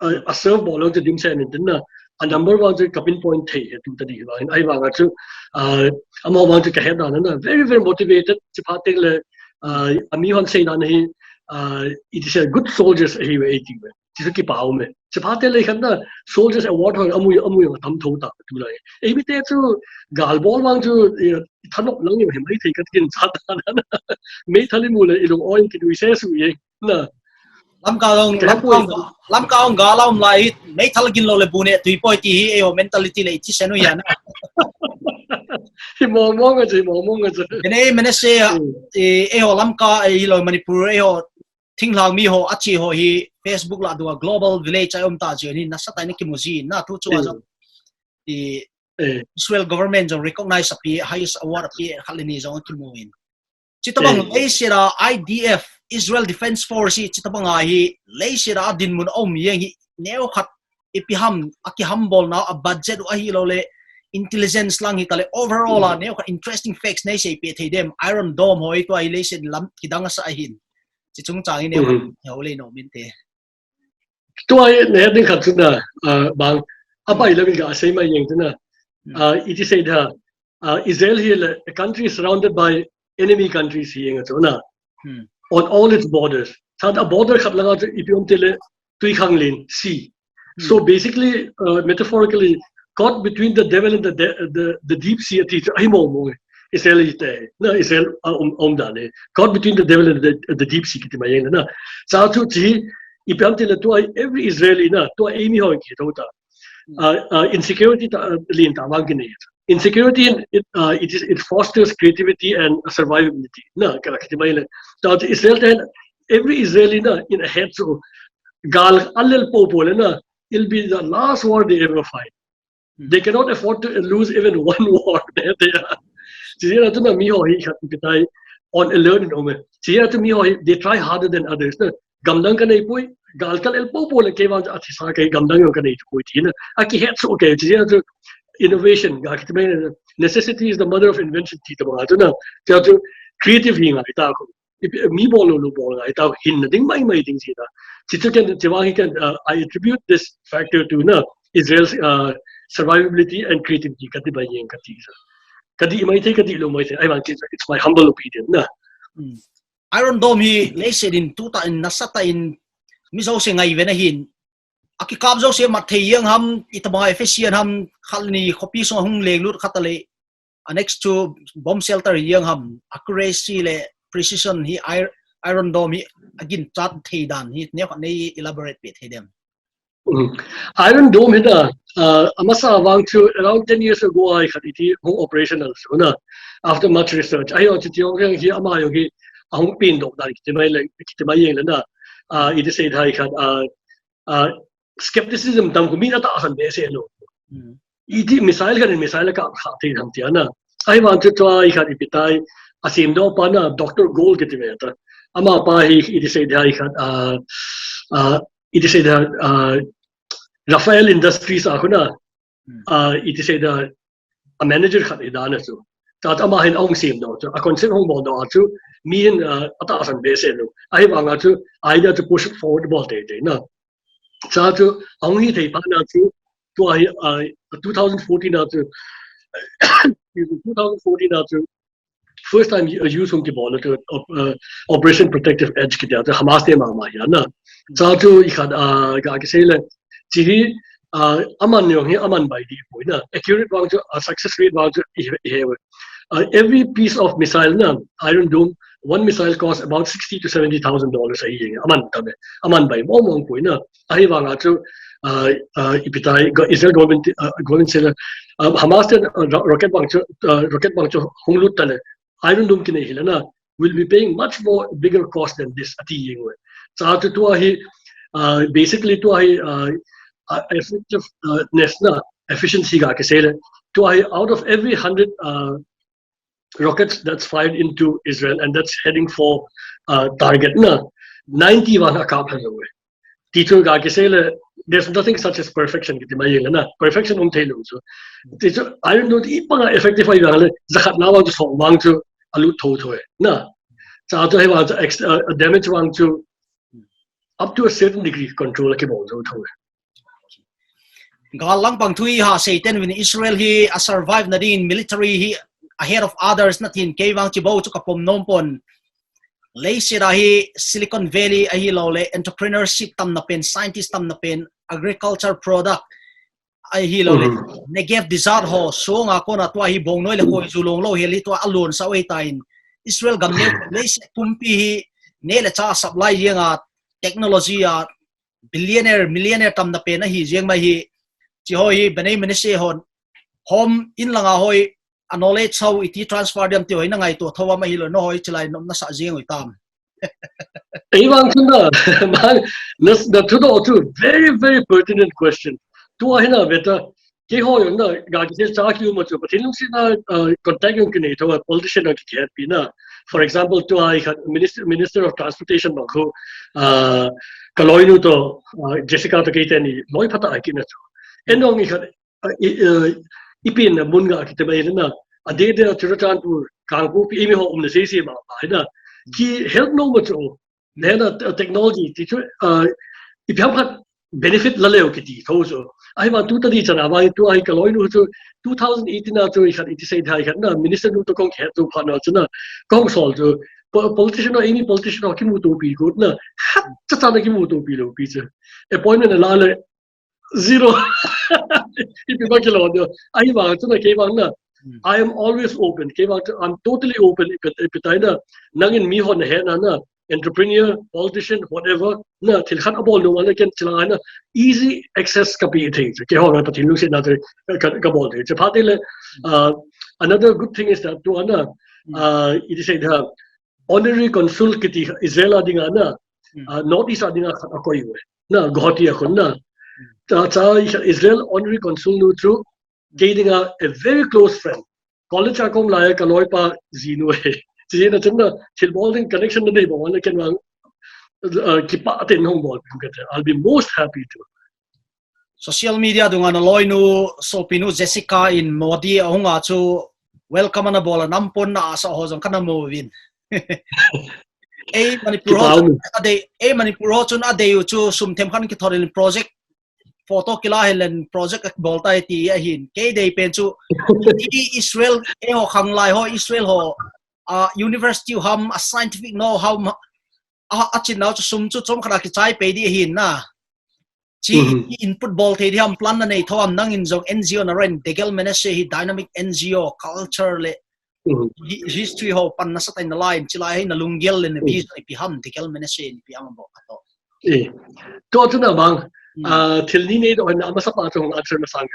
uh, a serve bawl lo chu dim se ni tin na. A number vang chu ka pinpoint thei hi tu ta di vang. Ahivang a chu, uh, amau vang chu ka het dan a, very, very motivated, chi pha tek le, uh, a mi hon sei dan hi, uh, it is a good soldiers ahi ve eighty ve. Chi chu kipau me. Chi pha tek le khan na, soldiers award hon amu, amu a tam tho ta tu lai. Ei mi te chu gal bawl vang chu, eh, thanop lang hi mai thei ka kin sa ta na. Mei thali mu le i lung oin ki dui se su ye. Na. Lamka ong, Lamka ong, Lamka ong gal a om lai, meithal gin lou le bu ne tui poi ti hi, eiho mentality le i chi sen uh hian. Hi mong mong a chi, mong mong a chi. Ene, mene se a, Hmm. e, eiho Lamka, e, hi lou Manipur, eiho thinglhang mi ho, a chi ho hi, Facebook lah dua, Global Village a om ta chi ni, nasa ta ni ki mu zi, na thu chu a Hmm. zong. I Eh. Israel government zong recognize a pi, highest award a pi, khat le ni zong a ki mu in. Chita bang Eh. leiset a I D F, Israel Defense Force hi, chita bang a hi leiset a dinmun a om hiang hi neu khat ipi ham, a kihambawlna a budget uh ahi lou le intelligence lang hi ta le overall a Hmm. neu khat interesting facts nei sei pe thei dem Iron Dome hoi tua hi leiset lam kidang a sa ahin. Chi chungchang hi neu khat Hmm. hau le no min te. Tua hi ne ding khat chu na, ah, bang, a bai lawm in ka sei mai hiang chu na. Hmm. Ah, it is said ha, ah, Israel hi le, a country surrounded by enemy countries hi hiang chu na. Hmm. On all its borders. Sa a border khat lang a chu ipi om te le tui khang lin, sea. Hmm. So basically, uh, metaphorically, caught between the devil and the de-, the, the deep sea, a ti chu ahi mong mong e. Israel i te, na Israel a om, om dan e. Caught between the devil and the, the deep sea ki ti mai hiang na. Sa chu chi, ipi om te le tua every Israeli na, tua ei mi hon ki to ta. Hmm. Uh, uh, insecurity ta, uh, lin ta vang ki nei. Insecurity, it, uh, it is, it fosters creativity and survivability. Na, ka ki ti mai le. Ta Israel te every Israeli na, in a head so, gal a lel po po le na, it'll be the last war they ever fight. Hmm. They cannot afford to lose even one war. They, they are. Chi zia chu na mi ho hi khat ki tai on alert in om e. Chi zia chu mi ho hi, they try harder than others. Na, gamdang ka nei poi, gal ka lel po po le kei vang a thi sa kei gamdang ka nei poi ti na. A ki het so kei, chi zia chu innovation, ga ki ti mai necessity is the mother of invention ti ta bang a chu na. Chi zia chu creative hi ngai ta ko. Ipi, mi bawl lou lou bawl ngai ta, hinna ding mai mai ding chi ta. Chi chu ken, chi vang hi ken, uh, I attribute this factor to na Israel's, uh, survivability and creativity ka ti bai hiang ka ti sa. Ka ti mai thei, ka ti lou mai thei. Ahivang chi chu, it's my humble opinion na. Hmm. Iron Dome hi leiset in tu ta in nasa ta in mi zosia ngaiven ahin. A kikap zosia mat thei hiang ham, i ta bang a efficient ham, khat ni khopi sung a hung leng lut khat a le. A next chu bomb shelter hiang ham, accuracy le precision hi ir-, Iron Dome hi a ginchat thei dan hi neu khat nei elaborate pe thei dem. Mm. Iron Dome hi ta, uh, a masa vang chu around ten years ago a khat i ti hung operational so na. After much research, ahi chu ti hong hi ama hong hi a hung pin dok dan ki ti mai le, ki ti mai hiang le na. Uh, i ti sei thei khat, uh, uh, skepticism tam ko mi na ta san be se lo. Hmm. I ti missile kan missile ka kha thei tham ti na. Ahivang chu tua i khat ipi tai a sem dou pa na Doctor Gold ki ti ve ta. Ama pa hi i ti sei thei khat, uh, uh, i ti sei thei, uh, Rafael Industries a khun a, Hmm. uh, i ti sei thei a manager khat i dan a chu. Ta ama hin a hung sem dou chu. A concept hung bawl dou a chu. Mi hin, uh, a ta san be se lo. Ahivang a chu idea chu push forward bawl tei tei na. Sa chu, a hung hi thei pha na chu, tua hi, uh, two thousand fourteen a chu, two thousand fourteen a chu, first time, uh, use hong ki bawl chu, uh, Operation Protective Edge ki ti a chu, Hamas te mahmah hi na. Sa chu, i khat, uh, ga ki sei le, chi hi, uh, aman ni hong hi, aman bai di poi na. Accurate vang chu, uh, success rate vang chu, i, i he. Uh, every piece of missile na, Iron Dome, one missile costs about sixty to seventy thousand dollars a year. Aman ta me, aman bai mong mong poi na. Ahivang a chu, uh, uh, ipi tai, go-, Israel government, uh, government sei le, uh, Hamas te, uh, ro-, rocket bang chu, uh, rocket bang chu hung lut ta le, Iron Dome ki nei hi le na, will be paying much more bigger cost than this, a ti hiang ve. Sa chu tua hi, uh, basically tua hi, uh, uh, effectiveness na, efficiency ga ki sei le, tua hi out of every hundred, uh, rockets that's fired into Israel and that's heading for, uh, target na, ninety vang a kap lou ve. Ti chu ga ki sei le, there's nothing such as perfection ki ti mai hiang le na. Perfection um thei lo chu. Ti chu, Iron Dome i panga effective ai vang le, za khat na vang chu sawm vang chu a lut tho tho e na. Sa chu hi vang chu ex-, uh, damage vang chu up to a certain degree control a ki bawl zo tho e. Gal lang pang thu hi ha, Satan win Israel hi a survive na ding military hi ahead of others na tin kei vang chi bou chu ka pom nom pon. Leiset a hi Silicon Valley ahi lou le entrepreneurship tamna pen, scientist tamna pen, agriculture product ahi lou le Negev desert ho sung a kona tua hi bong noi le koi zu long lou heli tua alon sa oi ta in Israel gam ne leiset pumpi hi ne le cha supply yang a technology a billionaire, millionaire tamna pen ahi ziang mai hi. Chi hoi hi Bnei Menashe hon hom in langa hoi a knowledge hou iti transfer diam ti hoi na ngaihtuah thou am ahi lou, no hoi chilai nom na sa ziang oi tam. Ei vang chun na, man, na, na thu do chu very, very pertinent question. Tua hi na beta, kei ho yong na, ga ki se cha ki um chu, Pathian lungsi na, uh, contact yong ki nei thou a politician na ki ki happy na. For example, tua i khat Minister, Minister of Transportation bang khu, uh, ka loinu to, uh, Jessica to kei te ni, loi phata a ki na chu. En dong i khat, uh, i, uh, i pin na mun ga ki te mai na, a de de Churachandpur, Kangpokpi i mi ho um na sei sei ma, ma, na. Ki help no ma chu, na na, uh, technology, ti chu, uh, i piam khat benefit la leu ki ti thou chu. Ahi ma tu ta di chana, ma tu ahi ka loinu chu, two thousand eighteen a chu i khat i ti sei thai khat na, Minister nu to kong ki het tu pha na chu na, kong sol chu, po-, politician no, any politician no, ki mu tu pi kut na, khat cha cha na ki mu tu pi lou pi chu. Appointment la le, zero. I pi ba ki lo do. Ahi vang chu na kei vang na. Hmm. I am always open. Kei vang chu, I'm totally open. I pi, i pi tai na. Nang in mi hon he na na. Entrepreneur, politician, whatever. Na, thil khat a bol lo wala ken chila na. Easy access ka pi thei. Kei ho na Pathian lungsi na te ka, ka bol thei. Chapate le, uh, another good thing is that tu na, uh, it is said, uh, honorary consul kiti Israel a dinga na, uh, North East a dinga khat a koi ve. Na, Guwahati a khun na. Cha, cha Israel honorary consul nu chu, kei dinga a very close friend. College a kong lai ka loipa zi nu e. Chi na chun na, thil bol ding connection na nei bang na ken vang, uh, kipa ten hong bol pen ka te. I'll be most happy to. Social media dunga na loinu, sopinu Jessica in Modi a hunga chu welcome ana bol a nam pon na asa ho zong kana mo vin. Ei Manipur ho chun a dei, ei Manipur ho chun a dei u chu sum them khan ki thor in project photo kila helen project bol tai ti ahin. Kei dei pen chu i Israel, ei ho khang lai ho, Israel ho, a university ham, a scientific know how, a, a chin nau chu sum chu chom khat a ki chai pe di ahin na. Chi input bol thei di ham plan na nei thou am nang in zong N G O na ren Degel Menashe hi dynamic N G O culture le hi-, history ho pan na sa tai na lai in chilai hi na lunggel le na vision i pi ham Degel Menashe in pi ham bo ka to. Eh, tu tu na bang, ah, thil ni nei do na masa pa tu hong answer masang.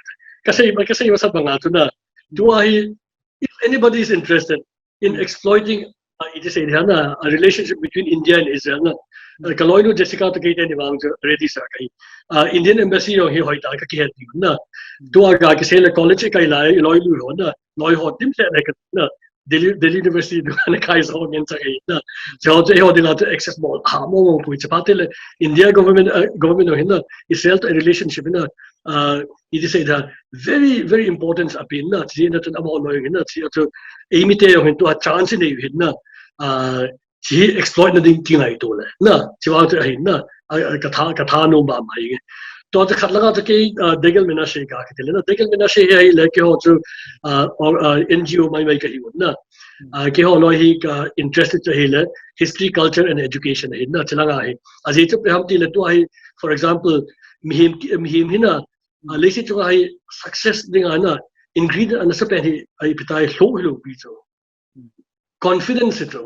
Ka sei ma, ka sei masa bang a tu na. Tu ahi, if anybody is interested, in exploiting, uh, it is a, a relationship between India and Israel na. Uh, ka loinu Jessica to kei te ni vang chu ready sa kai. Uh, Indian embassy yong hi hoi ta ka ki het ni na. Tu a ga ki sei le college kai lai loinu ho na. Loi ho tim se le ka na. Delhi, Delhi University tu na kai so ngen sa kai na. So ho te ho dila to access bol. Ha mo mo pui chapate le India government, uh, government ho na. Israel to relationship na. Uh, it is a very, very important a pi na, chi na chun a mo lo na, chi a chu, ei mi te yong hin tu a chance nei hin na, uh, chi exploit na ding ki ngai tu le, na, chi wa chu ahi na, a, a, ka tha, ka tha no ba mai. Tu a chu khat langa chu kei, uh, Degel Menashe ka ki te le na, Degel Menashe hi ahi le kei ho chu, uh, or, uh, N G O mai mai ka hi un na. Uh, kei ho lo hi ka interested chu hi le, history, culture and education hi na, chi langa hi. A zi chu pe ham ti le tu ahi, for example, mihim, mihim hi na, Ah, leiset chunga hi success dinga na ingredient ana sa pen hi, ah, i pi tai lou hi lou pi chu. Confidence hi chu.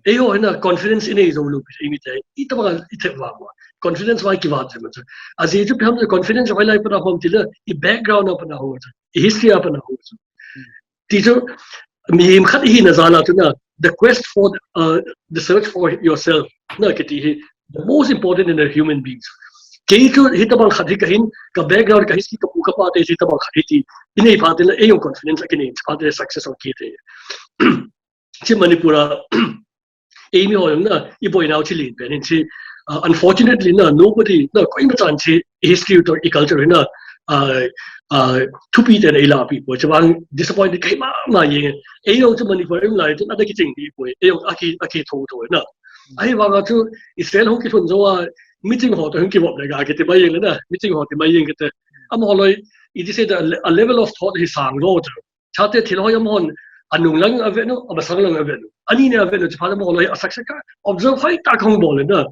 Ei ho hi na confidence i nei zou lou pi chu, i mi te, i ta bang i te wa wa. Confidence wa ki wa te ma chu. A zi chu pi ham confidence wa lai pa na hom ti le, i background a pa na hom chu. I history a pa na hom chu. Ti chu, mihim khat hi na zala tu na, the quest for, uh, the search for yourself, na, ki ti hi, the most important in a human beings. Kei chu, hi ta bang khat hi ka hin, ka background, ka history, ka pu, ka pa te, hi ta bang khat hi ti, i nei pa te na, ei yong confidence, ki nei pa te success ong ki te. Chi Manipur a, ei mi ho yong na, i boina uh chi lin pen in chi, uh, unfortunately na, nobody, na, koima chan chi, history to i culture na, uh, uh, thupi te na i la pi po, chi bang disappointed kai ma, ma yeng, ei yong chi Manipur em lai, chi na da ki ching di po, ei yong a ki, a ki tho tho na. Ahi vang a chu, Israel hong ki thun zo a, meeting ho to hong ki vop le ga ki ti mai yeng le na, meeting ho ti mai yeng ki te, Amaho loi, it is a, a level of thought hi sang lou chu. Chate thil hoih amahon a nung lang a ve uh, a masang lang a ve uh. Ani ne a ve uh, chiphat amaho loi a success ka observe hoih tak hong bawl na.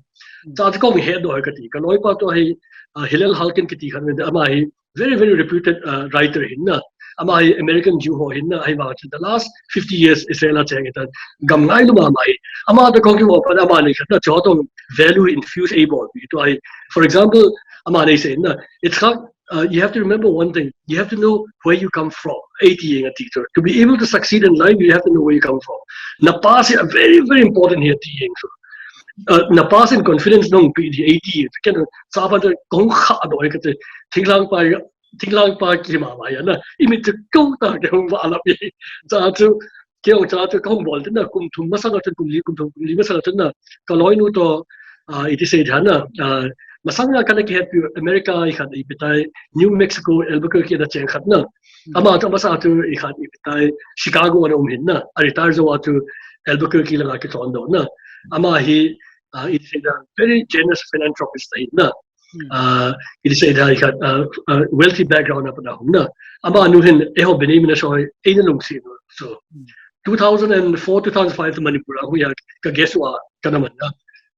Chate kong he do ka ti, ka loipa toh hi, uh, Hillel Halkin kiti khat, ama hi very, very reputed, uh, writer hi na. Ama hi American Jew ho hi na, hi ma chu the last fifty years Israel a cheng ta gam ngai lum ama hi. Ama toh kong ki mo pa ama nei khat na chu tong value infuse ei bawl pi toh hi. For example, ama nei se na, it's called, uh, you have to remember one thing. You have to know where you come from. Ei ti ing a teacher. To be able to succeed in life, you have to know where you come from. Na past is very, very important hi a ti ing. So, uh, na past in confidence nong pi di ei ti. Ken sa pa kong kha do ka te. Thinglang pa, thinglang pa ki ma ma ya na. I mit chu ko ta ke hong va la pi. Sa chu Kei ong cha chu ka hong bawl tin na, kum thum masang a chun, kum li, kum thum, kum li masang a chun na, ka loinu toh, ah, i ti se dia na, ah, masang a ka na ki happy America i khat i pi tai, New Mexico, Albuquerque na cheng khat na. Ama chu masa chu i khat i pi tai, Chicago ana um hi na, a retire zaw a chu Albuquerque langa ki chon do na. Ama hi, ah, i ti se dia, very generous philanthropist hi na. Hmm. Ah, i ti se dia i khat, ah, ah, wealthy background a pat a hong na. Ama nu hin, eiho Benjamin a soi, ei na lungsi na. So, two thousand and four, two thousand five Manipur a hong ya ka guest wa ka na man na.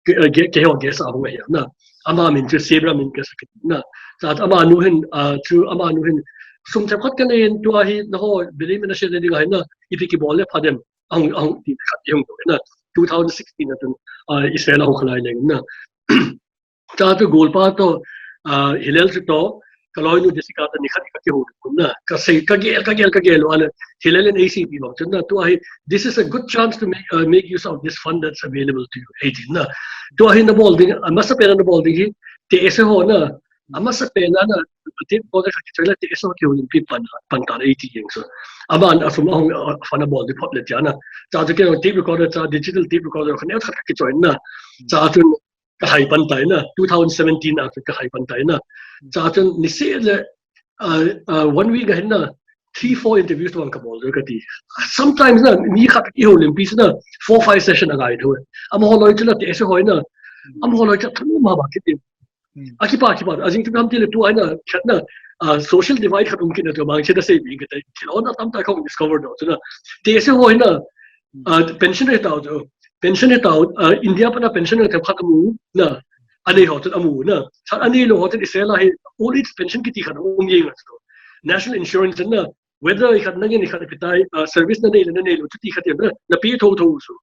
Ke, eh, ke, ke ho guest a hong ya na. Ama min chu Sebra min ka sa ki na. Sa ama nu hin, ah, chu ama nu hin, sum thep khat ka nei in tua hi na ho, Benjamin a se le ding a hi na. I pi ki bawl le pha dem. Ahong, ahong ti khat i hong na. Two thousand sixteen a tun, ah, Israel a hong khalai leng na. Cha chu golpa toh, ah, Hillel chu toh, ka loinu Jessica toh ni khat ka ki hou na. Ka se, ka gel, ka gel, ka gel, ana, Hillel in A C P bang chun na, tua hi, this is a good chance to make, uh, make use of this fund that's available to you, ei ti na. Tua hi na bawl ding, a masa pen na bawl ding hi, te ese ho na, a masa pen na, te ko ka ki choi la, te ese ho ki hou pi pan, pan ta ei ti ing so. Aban, a sum a hong, a fund a bawl ding phot le tia na. Cha chu ke tape recorder, cha digital tape recorder, khat ne khat ki choi na. Cha chu ka hai pan tai na, two thousand seventeen a ka hai pan tai na. Cha chun ni se le, uh, uh, one week a hin na, three, four interviews tuang ka bawl ka ti. Sometimes na, mi khat i hou lim pi na, four, five session a ngai thou. Amaho loi chu na te se hoih na, amaho loi chu thanu ma ba ki ti. Hmm. A ki pa, ki pa, a zing chu kam ti le tu ai na, khat na, uh, social divide khat um ki na tu bang che da se bi ka te, ki lo na tam ta kong discover do, chu na, te se hoih na, uh, pension he tau chu. Pension he tau, uh, India pana pension he tau khat amu, na, a nei ho chun amu, na. Sa a nei lou ho chun Israel a hi, old age pension kiti khat um ing a chu. National insurance na, whether i khat na ngen i khat pi tai, uh, service na nei le na nei lou, chuti khat na, na pi thou thou su.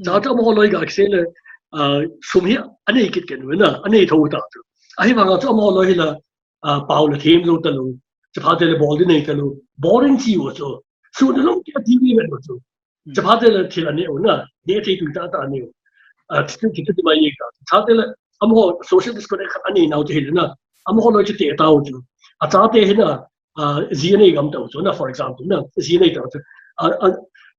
Cha chu amaho loi ga ki se le, uh, sum hi a nei kit ken na, a nei thou ta chu. A hi vang a chu amaho loi hi la, ah, pau la them zo ta lou. Chapate le bawl di nei ta lou. Boring chi wo chu. Su na long kia T V ven wo chu. Hmm. Chapate le thil a ne o na. Ne thei tui ta ta ne o. Ah, ti tu, ti tu ti mai ye ka. Chate le amaho social disconnect khat a nei nau te hi na. Amaho loi chu te ta o chu. A chate hi na, ah, zi a nei gam ta o chu na, for example na. Zi a nei ta o chu. Ah, ah,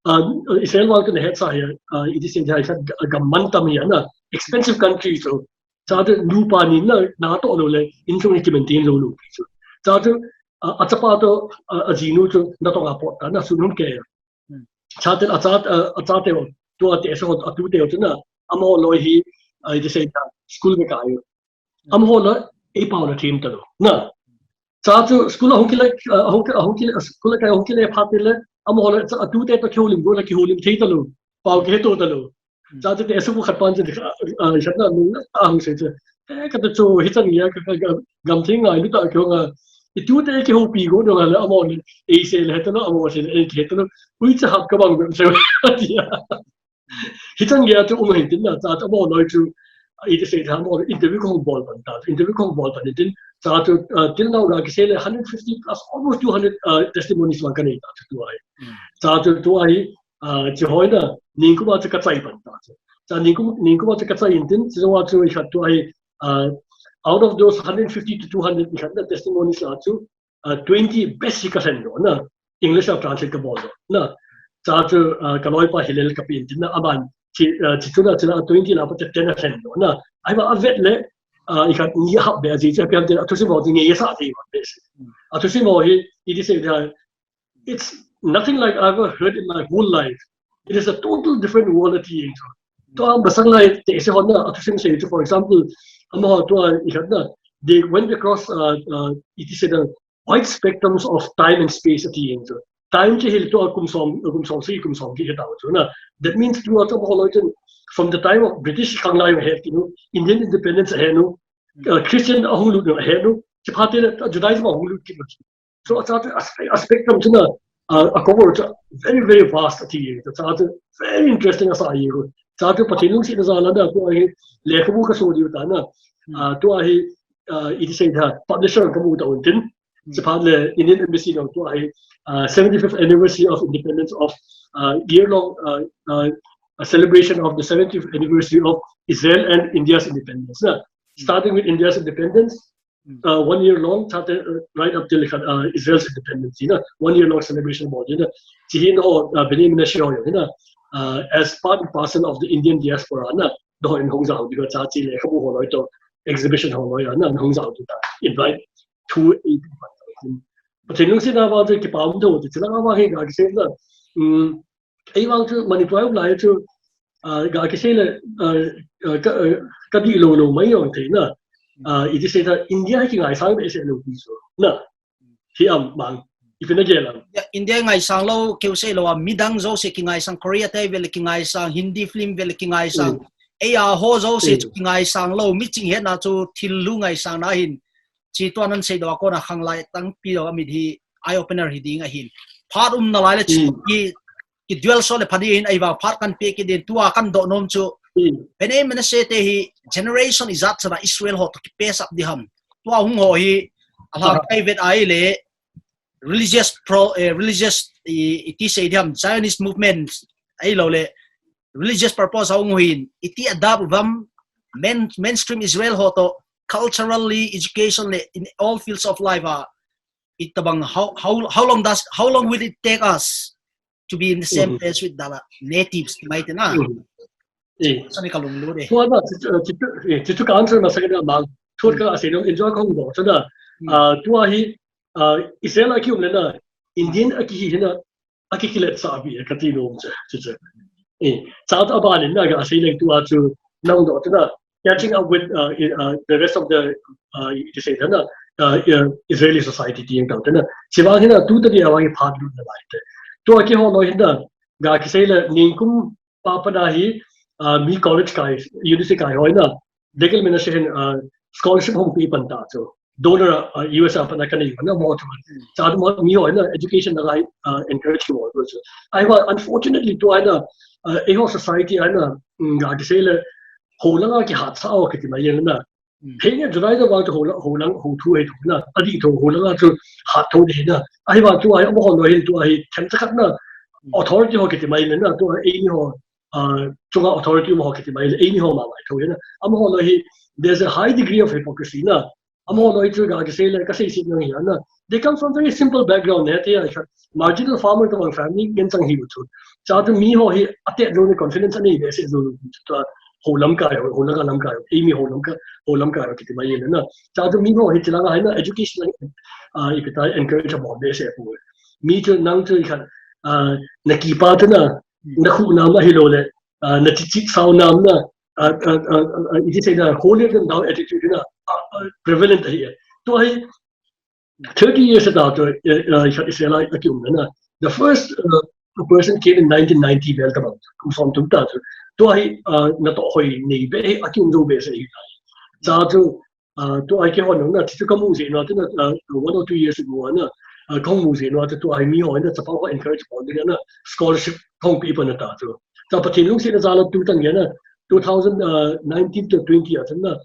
ah, Israel wang ka na het sa hi, ah, i ti se dia khat gam man tam hi na. Expensive country chu. Cha chu nupa ni na, na toh lou le, insung ni ki maintain lou lou pi chu. Cha chu, a, a chapa toh, a, a zinu chu, na toh nga pot ta, na sun hon ke. Hmm. Chate a cha, a, a chate o, tua te so, a tute o chu na, amaho loi hi, a, i ti se dia, school me ka yo. Hmm. Amaho loi, ei pau na them ta lou. Na. Cha chu school a hong ki le, a, hong ki, a hong ki le, school a ka hong ki le pha te le, amaho loi, cha, a tute toh ki hou lim go na ki hou lim thei ta lou. Pau ki he to ta lou. Cha chu te ese bu khat pan chu, ah, ah, khat na nung na, ah, hong se chu. Eh, ka te chu, hi chan ngia, ka, ka, ka, gam thing ngai lu ta, ka nga. I tute ki hou pi go, dong le, amaho le, ei se le, he ta lou, amaho se le, ei ki he ta lou. Ui cha hap ka bang, se, tia. Hi chan ngia chu, um, hi tin na, cha chu, amaho loi chu, i ti se dia, amaho interview kong bawl pan ta, interview kong bawl pan tin, cha chu, ah, till now, la ki se le, hundred fifty plus, almost two hundred, ah, testimonies man ka nei ta chu, tu ai. Hmm. Cha chu, tu ai, ah, chi hoih na, ningkum a chu ka chai pan ta chu. Cha ningkum, ningkum a chu ka chai in tin, chi zong a chu i khat tu ai, ah, out of those hundred fifty to two hundred i khat na testimonies a chu, ah, twenty best hi ka hlen do na, English a translate ka bawl do na. Cha chu, ah, ka loipa Hillel ka pi in tin na, aman, chi, ah, chi chu na, chi na twenty la pa chu ten a hlen do na. Ai ba a vet le, ah, i khat ni hap be a zi chu, a pian tin a thusim ho chu ngei sa thei be. A thusim ho hi, i ti se dia, it's nothing like I ever heard in my whole life. It is a total different world a ti ing chu. Tua masang lai te se hon na, a thusim se chu, for example, amaho tua i khat na, they went across, uh, uh, i ti se dia, wide spectrums of time and space a ti ing chu. Time chu hi tua kum sawm, kum sawm sagih, kum sawmgiat hi ta chu na. That means tua chu amau loi chun from the time of British khanglai a het nu, Indian independence a het nu, uh, Christian a hong lut nu a het nu, chiphat in Judaism a hong lut kit nu. So a chate a spectrum chu na, uh, a cover chu very, very vast a ti ing. A chate very interesting a sa ing. A chate Pathian lungsiatna jal a na tua hi lekhabu ka sut diu ta na. Uh, tua hi, uh, it is a publisher ka mu ta un tin. Chiphat le Indian Embassy nong tua hi, uh, seventy-fifth anniversary of independence of, uh, year long, uh, uh, a celebration of the seventieth anniversary of Israel and India's independence. Na, starting with India's independence, uh, one year long, chate, uh, right up till, uh, Israel's independence, na, one year long celebration bawl na. Chih hi na, uh, Bnei Menashe ho, na, uh, as part and parcel of the Indian diaspora, na, tua in hong zau di ka chate lekhabu ho loi toh exhibition ho loi na hong zau di ta. Invite to Pathian lungsiatna vang chu kipahhuai di, chih lak a vang hi ka kisei na. Um, ei vang chu Manipur a lai chu, uh, ka kisei le, uh, uh, ka, uh, ka dihlou lou mai ong thei na. Uh, it is a India hi kingaisang behseh lou ti chu. Na, hi am mang. I pi na gel am. Ya, India ngaisang lou, keu sei lou a, midang zosia kingaisang, Korea te vel kingaisang, Hindi film vel kingaisang. Mm. Ei a ho zosia chu kingaisang lou, mi ching hetna chu thil lu ngaisang na hin. Chih tua nan sei dou a kona khanglai tangpi dou a mit hi eye opener hi ding a hin. Phat umna lai le chu ki, ki dual so le phadi hin ei vang phat kan pe kei din tua kan doh nom chu. Mm. Bnei Menashe te hi generation ijat sa na Israel ho toh ki pace up di ham. Tua hung ho hi a hlang kai vet ai le religious pro, eh, religious i, i ti sei diam Zionist movement ai lou le religious purpose a hong hin i ti adapt vam main, mainstream Israel ho toh culturally, education le in all fields of life a i tabang how, how, how long does, how long will it take us to be in the same place with the natives, ti mai te na. Sani ka lunglut e. Tua ba, chih chu ka answer masa kei na mang. Tua ka a sei nong enjoy kong do, chu na. Ah, tua hi, ah, Israel a ki um le na, Indian a ki hi na, a ki kilet sa bi, ka ti nom chu, chu chu. Eh, chate a ban in na, ka a sei leng tua chu, nong do, chu na, catching up with, uh, i-, uh, the rest of the, uh, you say, na, uh, uh, Israeli society ti ing tau te na. Chih vang hi na, tu te dia vang hi phat lut na lai te. Tua ki ho loi hi na, ka kisei le ningkum pa pa na hi, uh, mi college kai, university kai ho hi na, Dekel Menashe hin, uh, scholarship hong pe pan ta chu. Donor, uh, U S A pan a ka nei na mo chu. Chate mi ho hi na, education na lai, uh, encourage ki mo chu. Ai vang, unfortunately, tua hi na, uh, ei ho society hi na, mm, ka kisei le, ho langa ki hat sa o ki ti mai ing na. Heng a July da vang chu ho la-, ho lang, ho thu hei thu na. A di thu ho langa chu hat thu di na. Ai vang tua hi, amau ho loi hin tua hi, them cha khat na. Authority ho ki ti mai le na, tua ei ni ho, ah, chunga authority ho ki ti mai le, ei ni ho ma mai thu na. Amau ho loi hi, there's a high degree of hypocrisy na. Amau ho loi chu ka kisei le, ka sei sih nang hi na. They come from very simple background ne, te ai khat. Marginal farmer ka bang family ngen chang hi u chu. Chate mi ho hi a te zo ni confidence a nei behseh zo chu tua ho lamkai, ho langa lamkai, ei mi ho lamkai, ho lamkai ki ti mai le na. Chate mi ho hi chih langa hi na education, ah, i pi ta encourage a bawl behseh pu. Mi chu nang chu i khat, ah, na ki pa te na, na khu nam na hi lou le, ah, na chi chi sau nam na, ah, ah, ah, ah, i ti sei na, holier than thou attitude na, ah, ah, prevalent hi. Tua hi, thirty years ago, uh, uh, Israel a ki um na. The first, uh, person came in nineteen ninety vel ta bang, kum sawm thum ta chu. Tua hi, uh, na toh hoi nei be, a ki um zou behseh hi. Chate, uh, tua hi ki hon na, chih chu ka mu zel na, te na, uh, one or two years ago na, uh, ka mu zel na, tua hi mi ho na, chapang ho encourage bawl di na, scholarship hong pe pan ta chu. Chate Pathian lungsiatna jal a tu tan na, two thousand nineteen to twenty a tan na,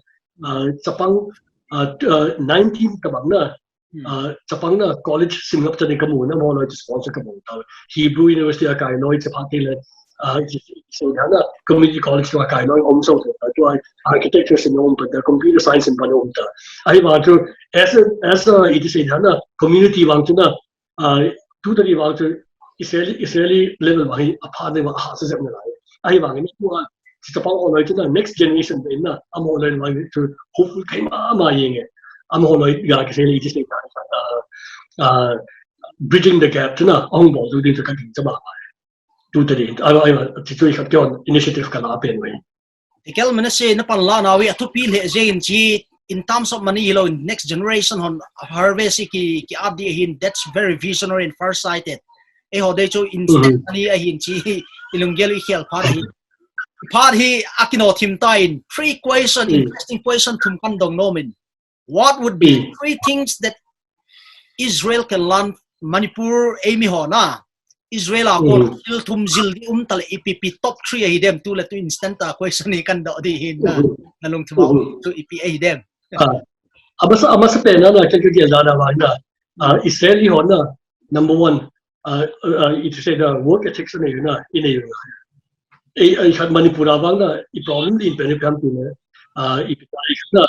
uh, chapang, uh, t-, uh, nineteen ta bang na, Hmm. Ah, chapang na college sim ngap chan in ka mu na, amau loi chu sponsor ka mu ta. Hebrew University a kai loi chapang te le, ah, i, i, i, sei na, community college a kai loi om sawm ta. Tua architecture sim om pan ta, computer science sim pan om ta. Ahivang chu as a, as a, i ti sei na, community vang chu na, ah, tu ta di vang chu Israeli, Israeli level vang hi a pha de vang ha sa zep na lai. Ahivang in tua chapang ho loi chu na next generation te na, amau loi loi chu hopeful kai ma ma yeng e. Amau loi ka kisei le i ti sei na, ah, ah, bridging the gap chu na, ahong bawl tu ding chu ka gingta ma ma. Tu ta di, ah, ah, chih chu i khat kion initiative ka la pen ve. Dekel Menashe na panlakna uh a thupi leh zeng in chi in terms of money hilou in, next generation hon harvest i ki, ki at di ahin, that's very visionary and far-sighted. Eiho deih chu instant money ahin chi i lunggel i khel phat ahi. Phat hi a kino thim ta in, three question, interesting question thum kan dong nom in. What would be three things that Israel can learn? Manipur ei mi hon a, Israel a kon thil thum zil di um ta leh ipi ipi top three ahi dem? Tu leh tu instant a question hi kan dong di hi na. Na lungthim a um tu ipi ahi dem? Ah, a masa, a masapen a na, ken ka gel dan a va na. Ah, Israel i hon a, number one, ah, ah, it is the work ethics na, na, i nei. Ei, ei khat Manipur a vang na, i problem di in pen i piam tu na. Ah, ipi tai na,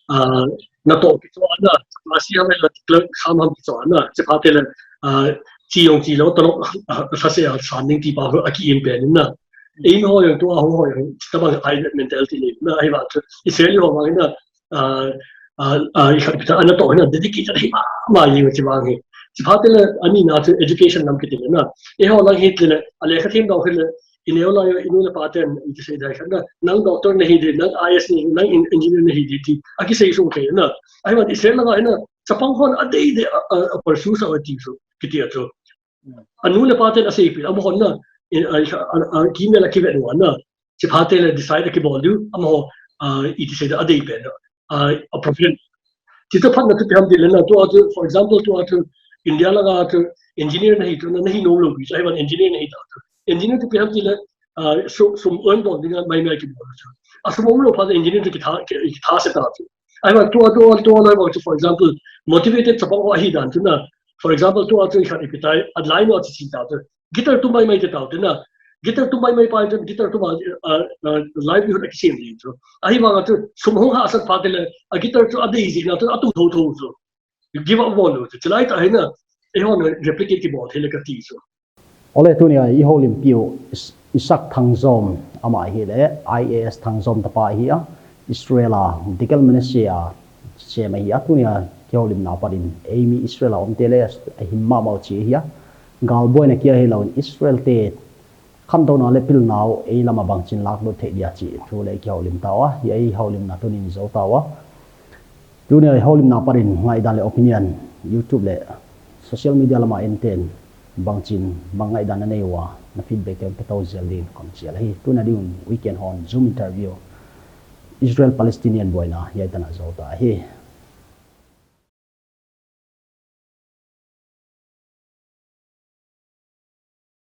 ah, na to ki to na, ma si ham la tikla kham ham ki to na, chipha te leh, ah, chi yong chi lo, talo, ah, sa se a san ning ti pa a ki in pen na. Ei no yong tu a ho yong, ta bang ai mentality ni na, ai va chu. Israel ho vang na, ah, ah, ah, i khat pita ana to na, dedicated hi ma, ma yong chi vang hi. Chipha te leh, ani na chu education lam ki te na. Eiho lang hi te leh, a leh khat him dong hi leh, i neu la yo, i nu leh pa ten, i ki sei dai khan na, nang doctor na hi di, nang I A S na hi di, nang en-, engineer na hi di ti, a ki sei sung kei na. Ai va Israel la na, chapang hon a deih deih a, a, a pursue sa a ti su, ki ti a chu. A nu leh pa ten a sei pi, amahon na, in, a, a, a, ki me la ki ve nuan na. Chipha te leh decide a ki bawl di, amaho, ah, i ki sei da a deih pen na. Ah, a profession. Chita phat na tu pi ham di leh na, tu a tu, for example, tu a tu, India la a tu, engineer na hi tu, na, na hi nom lou pi, ai va engineer na hi ta tu. Engineer tu pi ham di leh, ah, su-, sum earn dong di na, mai mai ki bawl tu. A sum om lou phat engineer tu ki tha, ki, ki tha se ta tu. Ai va tu a tu a tu a la va tu, for example, motivated chapang ho ahi dan tu na. For example, tu a tu i khat ipi tai, a line a chi chi ta tu. Guitar tu mai mai te ta tu na. Guitar tu mai mai pa tu, guitar tu ma, ah, ah, livelihood a ki sem di tu. Ahi va tu, sum hong ha sa phat leh, a guitar tu a deih zi na tu, a tu tho tho tu. Give up bawl lou tu. Chilai ta hi na, eihon replicate ki bawl thei leh ka ti chu. Ole, tuni a i houlimpi uh Is-, Isaac Thangzom, amah hi leh, I A S Thangzom tapa hi a, Israel a, Deakin Ministry a, sem ahi a, tuni a kihoulimna apat in, ei mi Israel a omte leh, a him mahmah uh chi hi a, galbuaina kia hilou in Israel te, khantouna leh pilna uh ei lam a bangchin lak lut theih dia chi thu leh kihoulim ta ua, hiai houlimna tuni'n zou ta ua. Tuni a houlimna apat in ngaihdan leh opinion, YouTube leh social media lam a en ten bangchin bang ngaihdan na nei ua, na feedback te pe tou zel din kon chial hi. Tuni a ding un weekend hon Zoom interview, Israel Palestinian buaina hiai tan a zou ta hi.